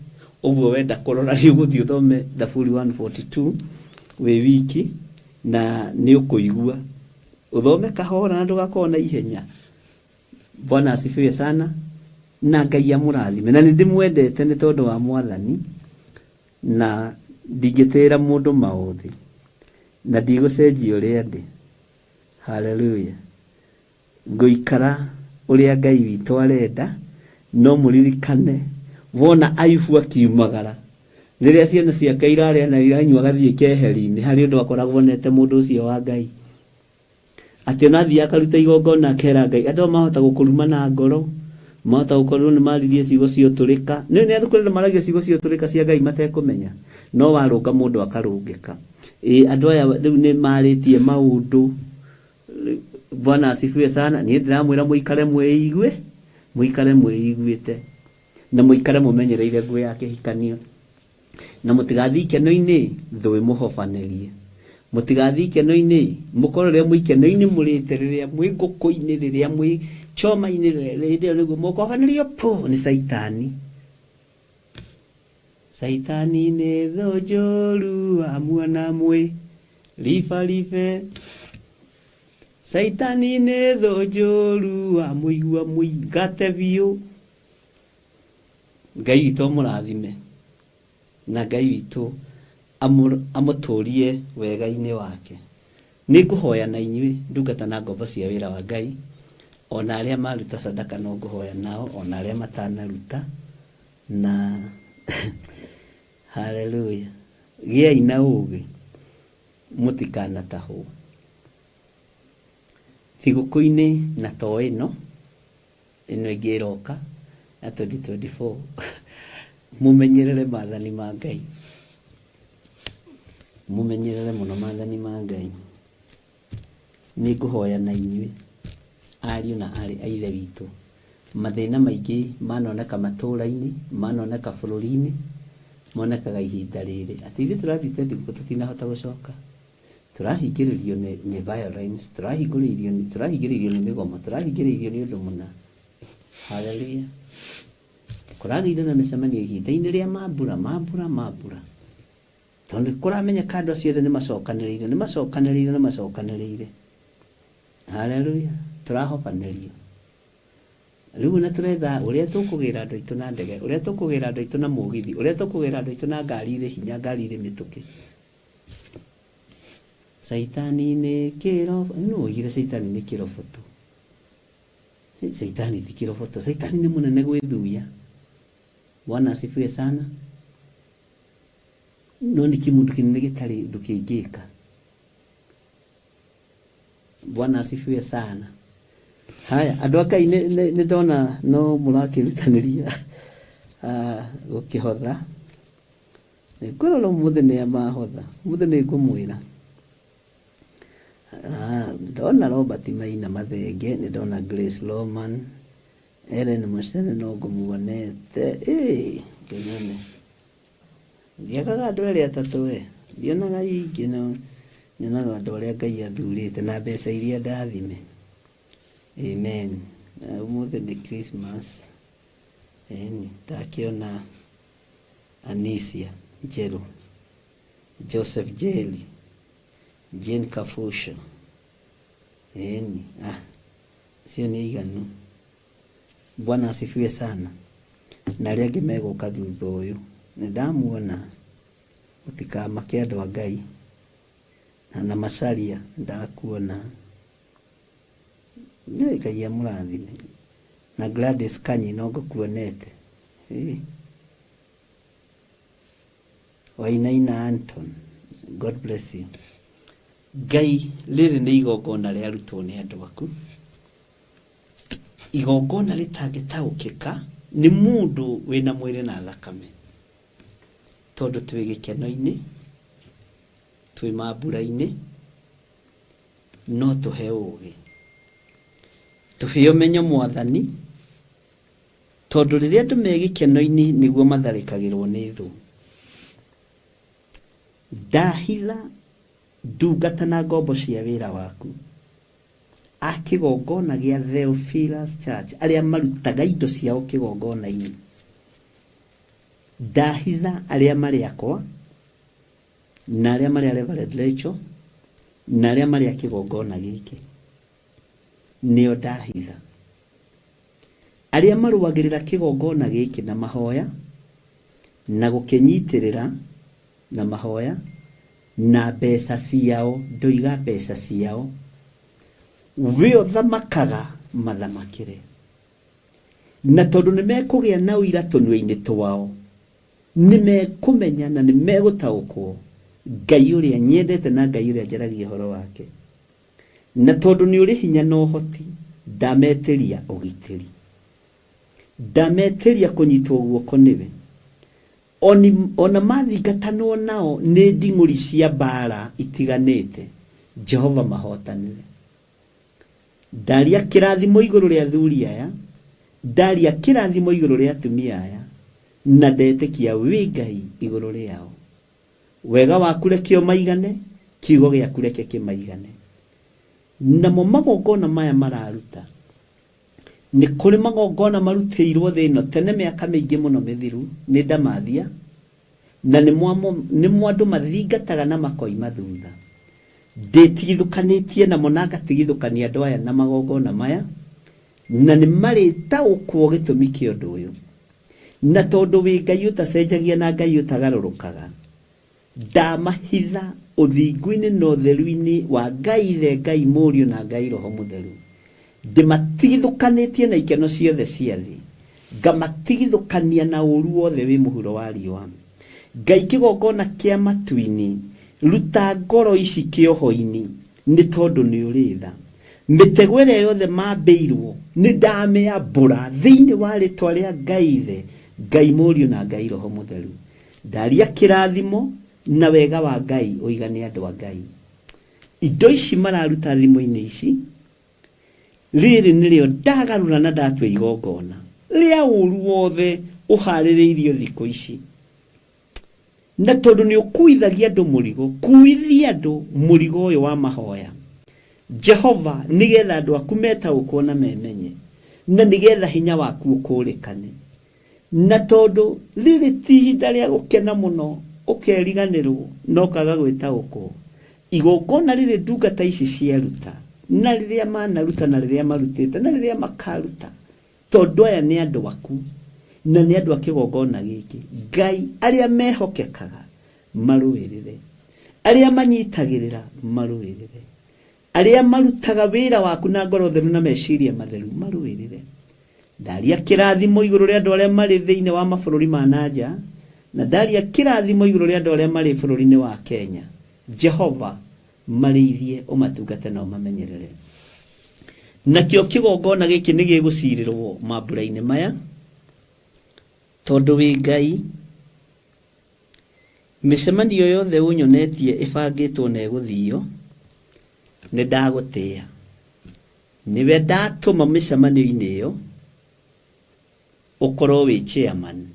Ũguo wenda kũrora nĩ ũgũthiĩ ũthome Thaburi 142 wĩ wiki na nĩ ũkũigua. Ũthome kahora na ndũgakorwo na ihenya. Bwana asifiwe sana. Na Ngai amũrathime. Na nĩ ndĩmwendete nĩ tondũ wa Mwathani na ndingĩtĩĩra mũndũ maũthĩ na ndigũcenjia ũrĩa ndĩ. Hallelujah. Ngũikara ũrĩa Ngai witũ arenda, no mũririkane, wona Ayubu akiumagara, rĩrĩa ciana ciake irarĩa na iranyua agathiĩ keheri-inĩ, harĩ ũndũ akoragwo onete mũndũ ũcio wa Ngai. Atĩ ona athiĩ akaruta igongona akera Ngai, andũ aya mahota gũkũruma na ngoro, mahota gũkorwo nĩ maririe ciugo cia ũtũrĩka. Nĩ nĩ kũrĩ andũ maragia ciugo cia ũtũrĩka cia Ngai matekũmenya, no warũnga mũndũ akarũngĩka. Ĩ andũ aya rĩu nĩ marĩtie maũndũ Bwana asifiwe sana. Niĩ ndĩramwĩra mũikare mwĩigue, mũikare mwĩiguĩte na mũikare mũmenyereire nguo ya kĩhikanio na mũtigathiĩ ikeno-inĩ thũ ĩmũhobanĩrie. Mũtigathiĩ ikeno-inĩ mũkorwo rĩrĩa mwĩ ikeno-inĩ mũrĩte, rĩrĩa mwĩ ngũkũ-inĩ, rĩrĩa mwĩ choma-inĩ, rĩrĩa ĩyo nĩguo mũkũhobanĩrio pũ nĩ caitani. Caitani nĩ thũ njũru amuona mwĩ. Riba ribe. Caitani nĩ thũ njũru, amũigua mũingate biũ. Ngai witũ amũrathime na Ngai witũ amũtũrie wega-inĩ wake. Nĩ ngũhoya na inyuĩ ndungata na ngombo cia wĩra wa Ngai, ona arĩa maruta sadaka no ngũhoya nao, ona arĩa matanaruta na haleluya. Gĩai na ũgĩ mũtikanatahwo. Thigũkũ-inĩ na to ĩno, ĩno ĩngĩ ĩroka ya 2024, mũmenyerere maathani ma Ngai. Mũmenyerere mũno maathani ma Ngai. Nĩ ngũhoya na inyuĩ ariũ na aarĩ a Ithe witũ. Mathĩna maingĩ manoneka matũũra-inĩ, manoneka bũrũri-inĩ, monekaga ihinda rĩrĩ. Atĩ ithuĩ tũrathiĩte thigũkũ tũtinahota gũcoka. Tũrahingĩrĩrio nĩ, nĩ violence, tũrahingũrĩirio nĩ, tũrahingĩrĩirio nĩ mĩgomo, tũrahingĩrĩirio nĩ ũndũ mũna. Hallelujah. Kũragĩire na mĩcemanio ihinda-inĩ rĩa mambura, mambura, mambura. Tondũ nĩ kũramenyeka andũ acio othe nĩ macokanĩrĩire, nĩ macokanĩrĩire, nĩ macokanĩrĩire. Hallelujah. Tũrahobanĩrio. Rĩu ona tũretha ũrĩa tũkũgĩra andũ aitũ na ndege, ũrĩa tũkũgĩra andũ aitũ na mũgithi, ũrĩa tũkũgĩra andũ aitũ na ngari irĩ hinya, ngari irĩ mĩtũkĩ. Caitani nĩ kĩrobo, nũ oigire caitani nĩ kĩroboto? Caitani ti kĩroboto, caitani nĩ mũnene gwĩ thuya. Bwana asifiwe sana. No nĩ kĩmũndũ kĩnene gĩtarĩ ũndũ kĩngĩka. Bwana asifiwe sana. Haya, andũ a Ngai nĩ ndona no mũrakĩrutanĩria gũkĩhotha. Nĩngũrora ũmũthĩ nĩa mahotha. Ũmũthĩ nĩngũmwĩra. Nĩndona Robert Maina Mathenge, nĩndona Grace Roman, Ellen Mũcene no ngũmuonete. Ĩĩ, kĩnyone. Ndiagaga andũ erĩ atatũ we. Ndionaga aingĩ no nyonaga andũ arĩa Ngai athurĩte na mbeca iria ndathime. Amen. Ũmũthĩ nĩ Christmas. Ĩni, ndakĩona Anisia Njerũ, Joseph Njeri, Jane Kabusho. Ĩni, ah, acio nĩ aiganu. Bwana asifiwe sana. Na arĩa angĩ megũka thutha ũyũ. Nĩ ndamuona. Mũtikamake andũ a Ngai. Na Macharia, nĩ ndakuona. Ngai amũrathime. Na Gladys Kanyi no ngũkuonete. Ĩĩ. Wainaina Anton, God bless you. Ngai, rĩrĩ nĩ igongona rĩarutwo nĩ andũ aku. Igongona rĩtangĩtaũkĩka nĩ mũndũ wĩna mwĩrĩ na thakame. Tondũ twĩ gĩkeno-inĩ, twĩ mambura-inĩ, no tũhe ũgĩ. Tũhe ũmenyo Mwathani, tondũ rĩrĩa andũ me gĩkeno-inĩ nĩguo matharĩkagĩrwo nĩ thũ. Ndahitha ndungata na ngombo cia wĩra waku, a kĩgongona gĩa Theophilus Church, arĩa marutaga indo ciao kĩgongona-inĩ. Ndahitha arĩa marĩ akwa, na arĩa marĩ a Reverend Rachel, na arĩa marĩ a kĩgongona gĩkĩ. Nĩo ndahitha. Arĩa marũagĩrĩra kĩgongona gĩkĩ na mahoya, na gũkĩnyitĩrĩra na mahoya, na mbeca ciao, ndoiga mbeca ciao, we ũthamakaga mathamakĩre. Na tondũ nĩ mekũgĩa na ũira tũnua-inĩ twao, nĩ mekũmenya na nĩ megũtaũkwo Ngai ũrĩa nyendete na Ngai ũrĩa njaragia ũhoro wake. Na tondũ nĩ ũrĩ hinya na ũhoti, ndametĩria ũgitĩri. Ndametĩria kũnyitwo guoko nĩwe. O na mathingatanwo nao nĩ nding'ũri cia mbaara itiganĩte, Jehova mahotanĩre. Ndaria kĩrathimo igũrũ rĩa athuri aya, ndaria kĩrathimo igũrũ rĩa atumia aya, na ndetĩkia wĩ Ngai igũrũ rĩao. Wega waku reke ũmaigane, kiugo gĩaku reke kĩmaigane. Namo magongona maya mararuta, nĩ kũrĩ magongona marutĩirwo thĩ ĩno tene mĩaka mĩingĩ mũno mĩthiru nĩ ndamathia, na nĩmo andũ mathingataga na makoima thutha. Ndĩtigithũkanĩtie namo na ngatigithũkania andũ aya na magongona maya, na nĩ marĩtaũkwo gĩtũmi kĩa ũndũ ũyũ. Na tondũ wĩ Ngai ũtacenjagia na Ngai ũtagarũrũkaga, ndamahitha ũthingu-inĩ na ũtheru-inĩ wa Ngai Ithe, Ngai Mũriũ na Ngai Roho Mũtheru. Ndĩmatigithũkanĩtie na ikeno ciothe cia thĩ, ngamatigithũkania na ũũru wothe wĩ mũhuro wa riũa. Ngai kĩgongona kĩa matu-inĩ, ruta ngoro ici kĩoho-inĩ, nĩ tondũ nĩ ũrĩ tha. Mĩtego ĩrĩa yothe mambĩirwo, nĩ ndamĩambũra thĩinĩ wa rĩtwa rĩa Ngai Ithe, Ngai Mũriũ na Ngai Roho Mũtheru. Ndaria kĩrathimo na wega wa Ngai ũigane andũ a Ngai. Indo ici mararuta thimũ-inĩ ici, rĩrĩ nĩrĩo ndagarũra na ndatua igongona rĩa ũru wothe ũharĩrĩirio thikũ ici. Na tondũ nĩ ũkuithagia andũ mũrigo, kuithia andũ mũrigo ũyũ wa mahoya. Jehova, nĩgetha andũ aku metaũkwo na memenye, na nĩgetha hinya waku ũkũrĩkane. Na tondũ rĩrĩ ti ihinda rĩa gũkena mũno ũkeriganĩrwo na ũkaga gwĩtaũkwo, igongona rĩrĩ ndungata ici ciaruta, na rĩrĩa manaruta na rĩrĩa marutĩte na rĩrĩa makaruta, tondũ aya nĩ andũ aku na nĩ andũ a kĩgongona gĩkĩ, Ngai, arĩa mehokekaga marũĩrĩre, arĩa manyitagĩrĩra marũĩrĩre, Arĩa marutaga wĩra waku na ngoro theru na meciria matheru marũĩrĩre. Ndaria kĩrathimo igũrũ rĩa andũ arĩa marĩ thĩinĩ wa mabũrũri ma na nja, na ndaria kĩrathimo igũrũ rĩa andũ arĩa marĩ bũrũri-inĩ wa Kenya. Jehova, marĩithie, ũmatungate na ũmamenyerere. Nakĩo kĩgongona gĩkĩ nĩ gĩgũcirĩrwo mambura-inĩ maya, tondũ wĩ Ngai. Mĩcemanio yothe ũnyonetie ĩbangĩtwo na ĩgũthio, nĩ ndagũtĩa. Nĩwe ndatũma mĩcemanio-inĩ ĩyo ũkorwo wĩ chairman.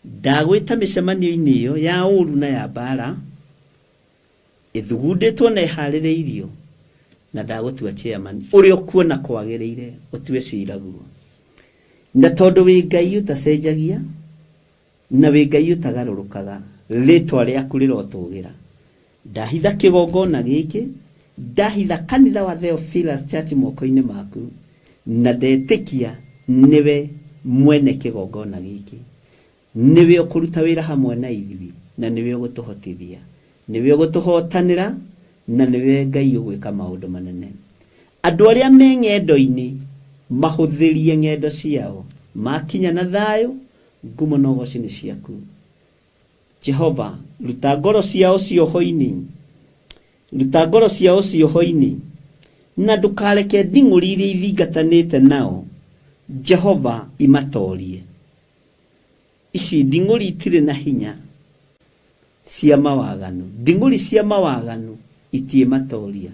Ndagwĩta mĩcemanio-inĩ ĩyo ya ũru na ya mbara, ĩthugundĩtwo na ĩharĩrĩirio, na ndagũtua chairman ũrĩa ũkuona kwagĩrĩire ũtue cira guo. Na tondũ wĩ Ngai ũtacenjagia, na wĩ Ngai ũtagarũrũkaga, rĩtwa rĩaku rĩrotũgĩra. Ndahitha kĩgongona gĩkĩ, ndahitha kanitha wa Theophilus Church moko-inĩ maku, na ndetĩkia nĩwe mwene kĩgongona gĩkĩ. Nĩwe ũkũruta wĩra hamwe na ithuĩ, na nĩwe ũgũtũhotithia. Nĩwe ũgũtũhootanĩra, na nĩwe Ngai ũgwĩka maũndũ manene. Andũ arĩa me ng'endo-inĩ mahũthĩrie ng'endo ciao, makinya na thayũ, ngumo na ũgooci nĩ ciaku. Jehova, ruta ngoro ciao cioho-inĩ, ruta ngoro ciao cioho-inĩ, na ndũkareke nding'ũri iria ithingatanĩte nao, Jehova, imatoorie. Ici nding'ũri itirĩ na hinya cia mawaganu, nding'ũri cia mawaganu itiĩmatoria,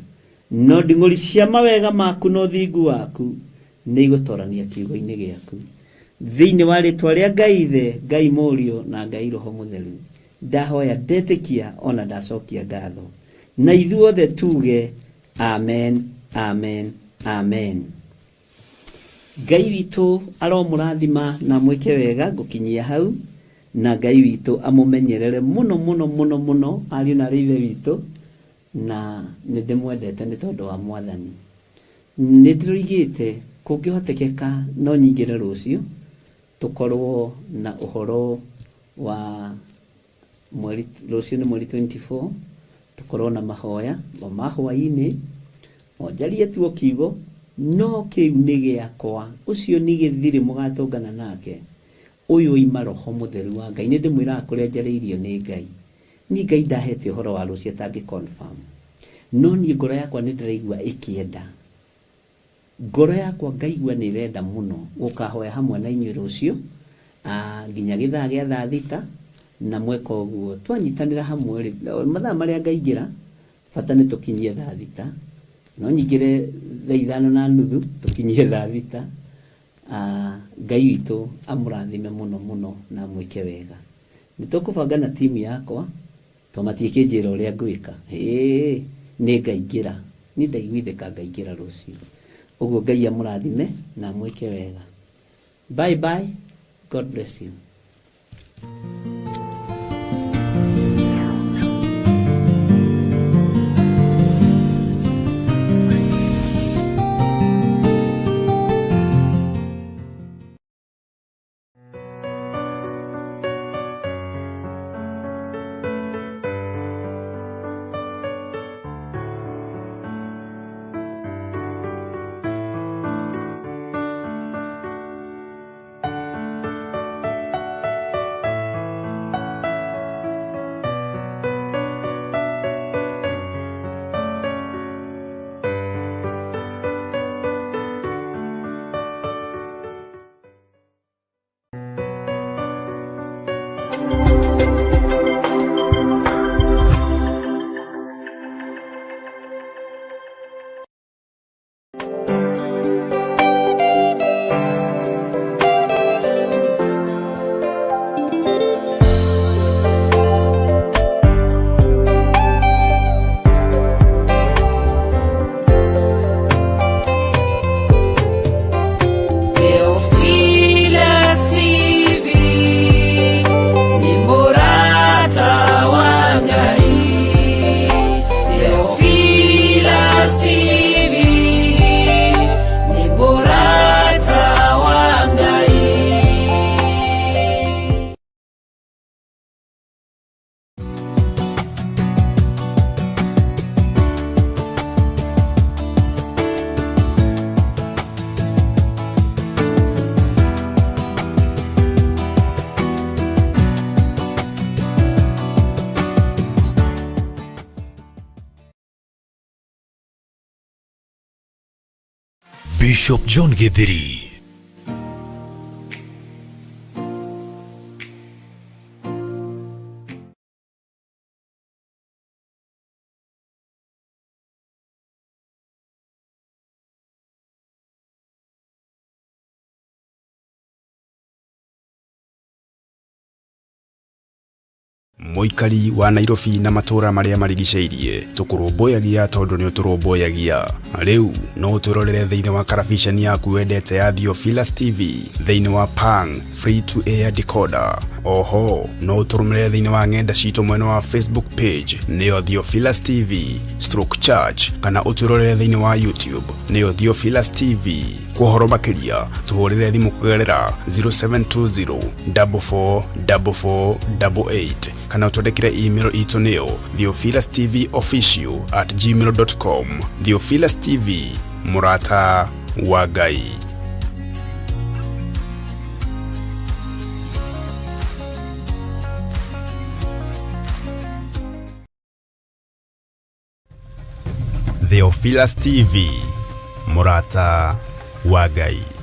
no nding'ũri cia mawega maku na ũthingu waku nĩigũtorania kiugo-inĩ gĩaku. Thĩinĩ wa rĩtwa rĩa Ngai Ithe, Ngai Mũriũ, na Ngai Roho Mũtheru, ndahoya ndetĩkia o na ndacokia ngatho. Na ithuothe tuge Amen, Amen, Amen. Ngai witũ aromũrathima na amwĩke wega ngũkinyia hau, na Ngai witũ amũmenyerere mũno mũno mũno mũno ariũ na aarĩ a Ithe witũ, na nĩ ndĩmwendete nĩ tondũ wa Mwathani. Nĩ ndĩroigĩte kũngĩhotekeka no nyingĩre rũciũ tũkorwo na ũhoro wa mweri, rũciũ nĩ mweri 24, tũkorwo na mahoya o ma hwaĩ-inĩ, o njarie tu o kiugo, no kĩu nĩ gĩakwa, ũcio nĩ gĩthirĩ mũgatũngana nake, ũyũ oima Roho Mũtheru wa Ngai. Nĩ ndĩmwĩraga kũrĩa njarĩirio nĩ Ngai. Niĩ Ngai ndahete ũhoro wa rũciũ atangĩ confirm. No niĩ ngoro yakwa nĩ ndĩraigua ĩkĩenda. Ngoro yakwa ngaigua nĩ ĩrenda mũno gũkahoya hamwe na inyuĩ rũciũ, nginya gĩthaa gĩa thaa thita, na mweka ũguo twanyitanĩra hamwe rĩ, mathaa marĩa ngaingĩra, bata nĩ tũkinyie thaa thita, no nyingĩre thaa ithano na nuthu tũkinyie thaa thita, Ngai witũ amũrathime mũno mũno na amwĩke wega. Nĩ tũkũbanga na timu yakwa, To matiĩkĩnjĩra ũrĩa ngwĩka. Hĩĩ, nĩ ngaingĩra. Niĩ ndaiguithĩka ngaingĩra rũciũ. Ũguo Ngai amũrathime na amwĩke wega. Bye bye. God bless you. Bishop John Githiri. Mũikari wa Nairobi na matũũra marĩa marigicĩirie, tũkũrũmbũyagia tondũ nĩ ũtũrũmbũyagia. Rĩu no ũtwĩrorere thĩinĩ wa karabiceni yaku wendete ya Theophilus TV thĩinĩ wa Pang Free to Air Decoder. Oho no ũtũrũmĩrĩre thĩinĩ wa ng'enda citũ mwena wa Facebook page nĩyo Theophilus TV stroke church, kana ũtwĩrorere thĩinĩ wa YouTube nĩyo Theophilus TV. Kwa ũhoro makĩria tũhũrĩre thimũ kũgerera 0720 44 44 88 kana ũtwandĩkĩre email itũ nĩyo theophilustvofficial@gmail.com. Theophilus TV, mũrata wa Ngai. Theophilus TV, mũrata wa Ngai.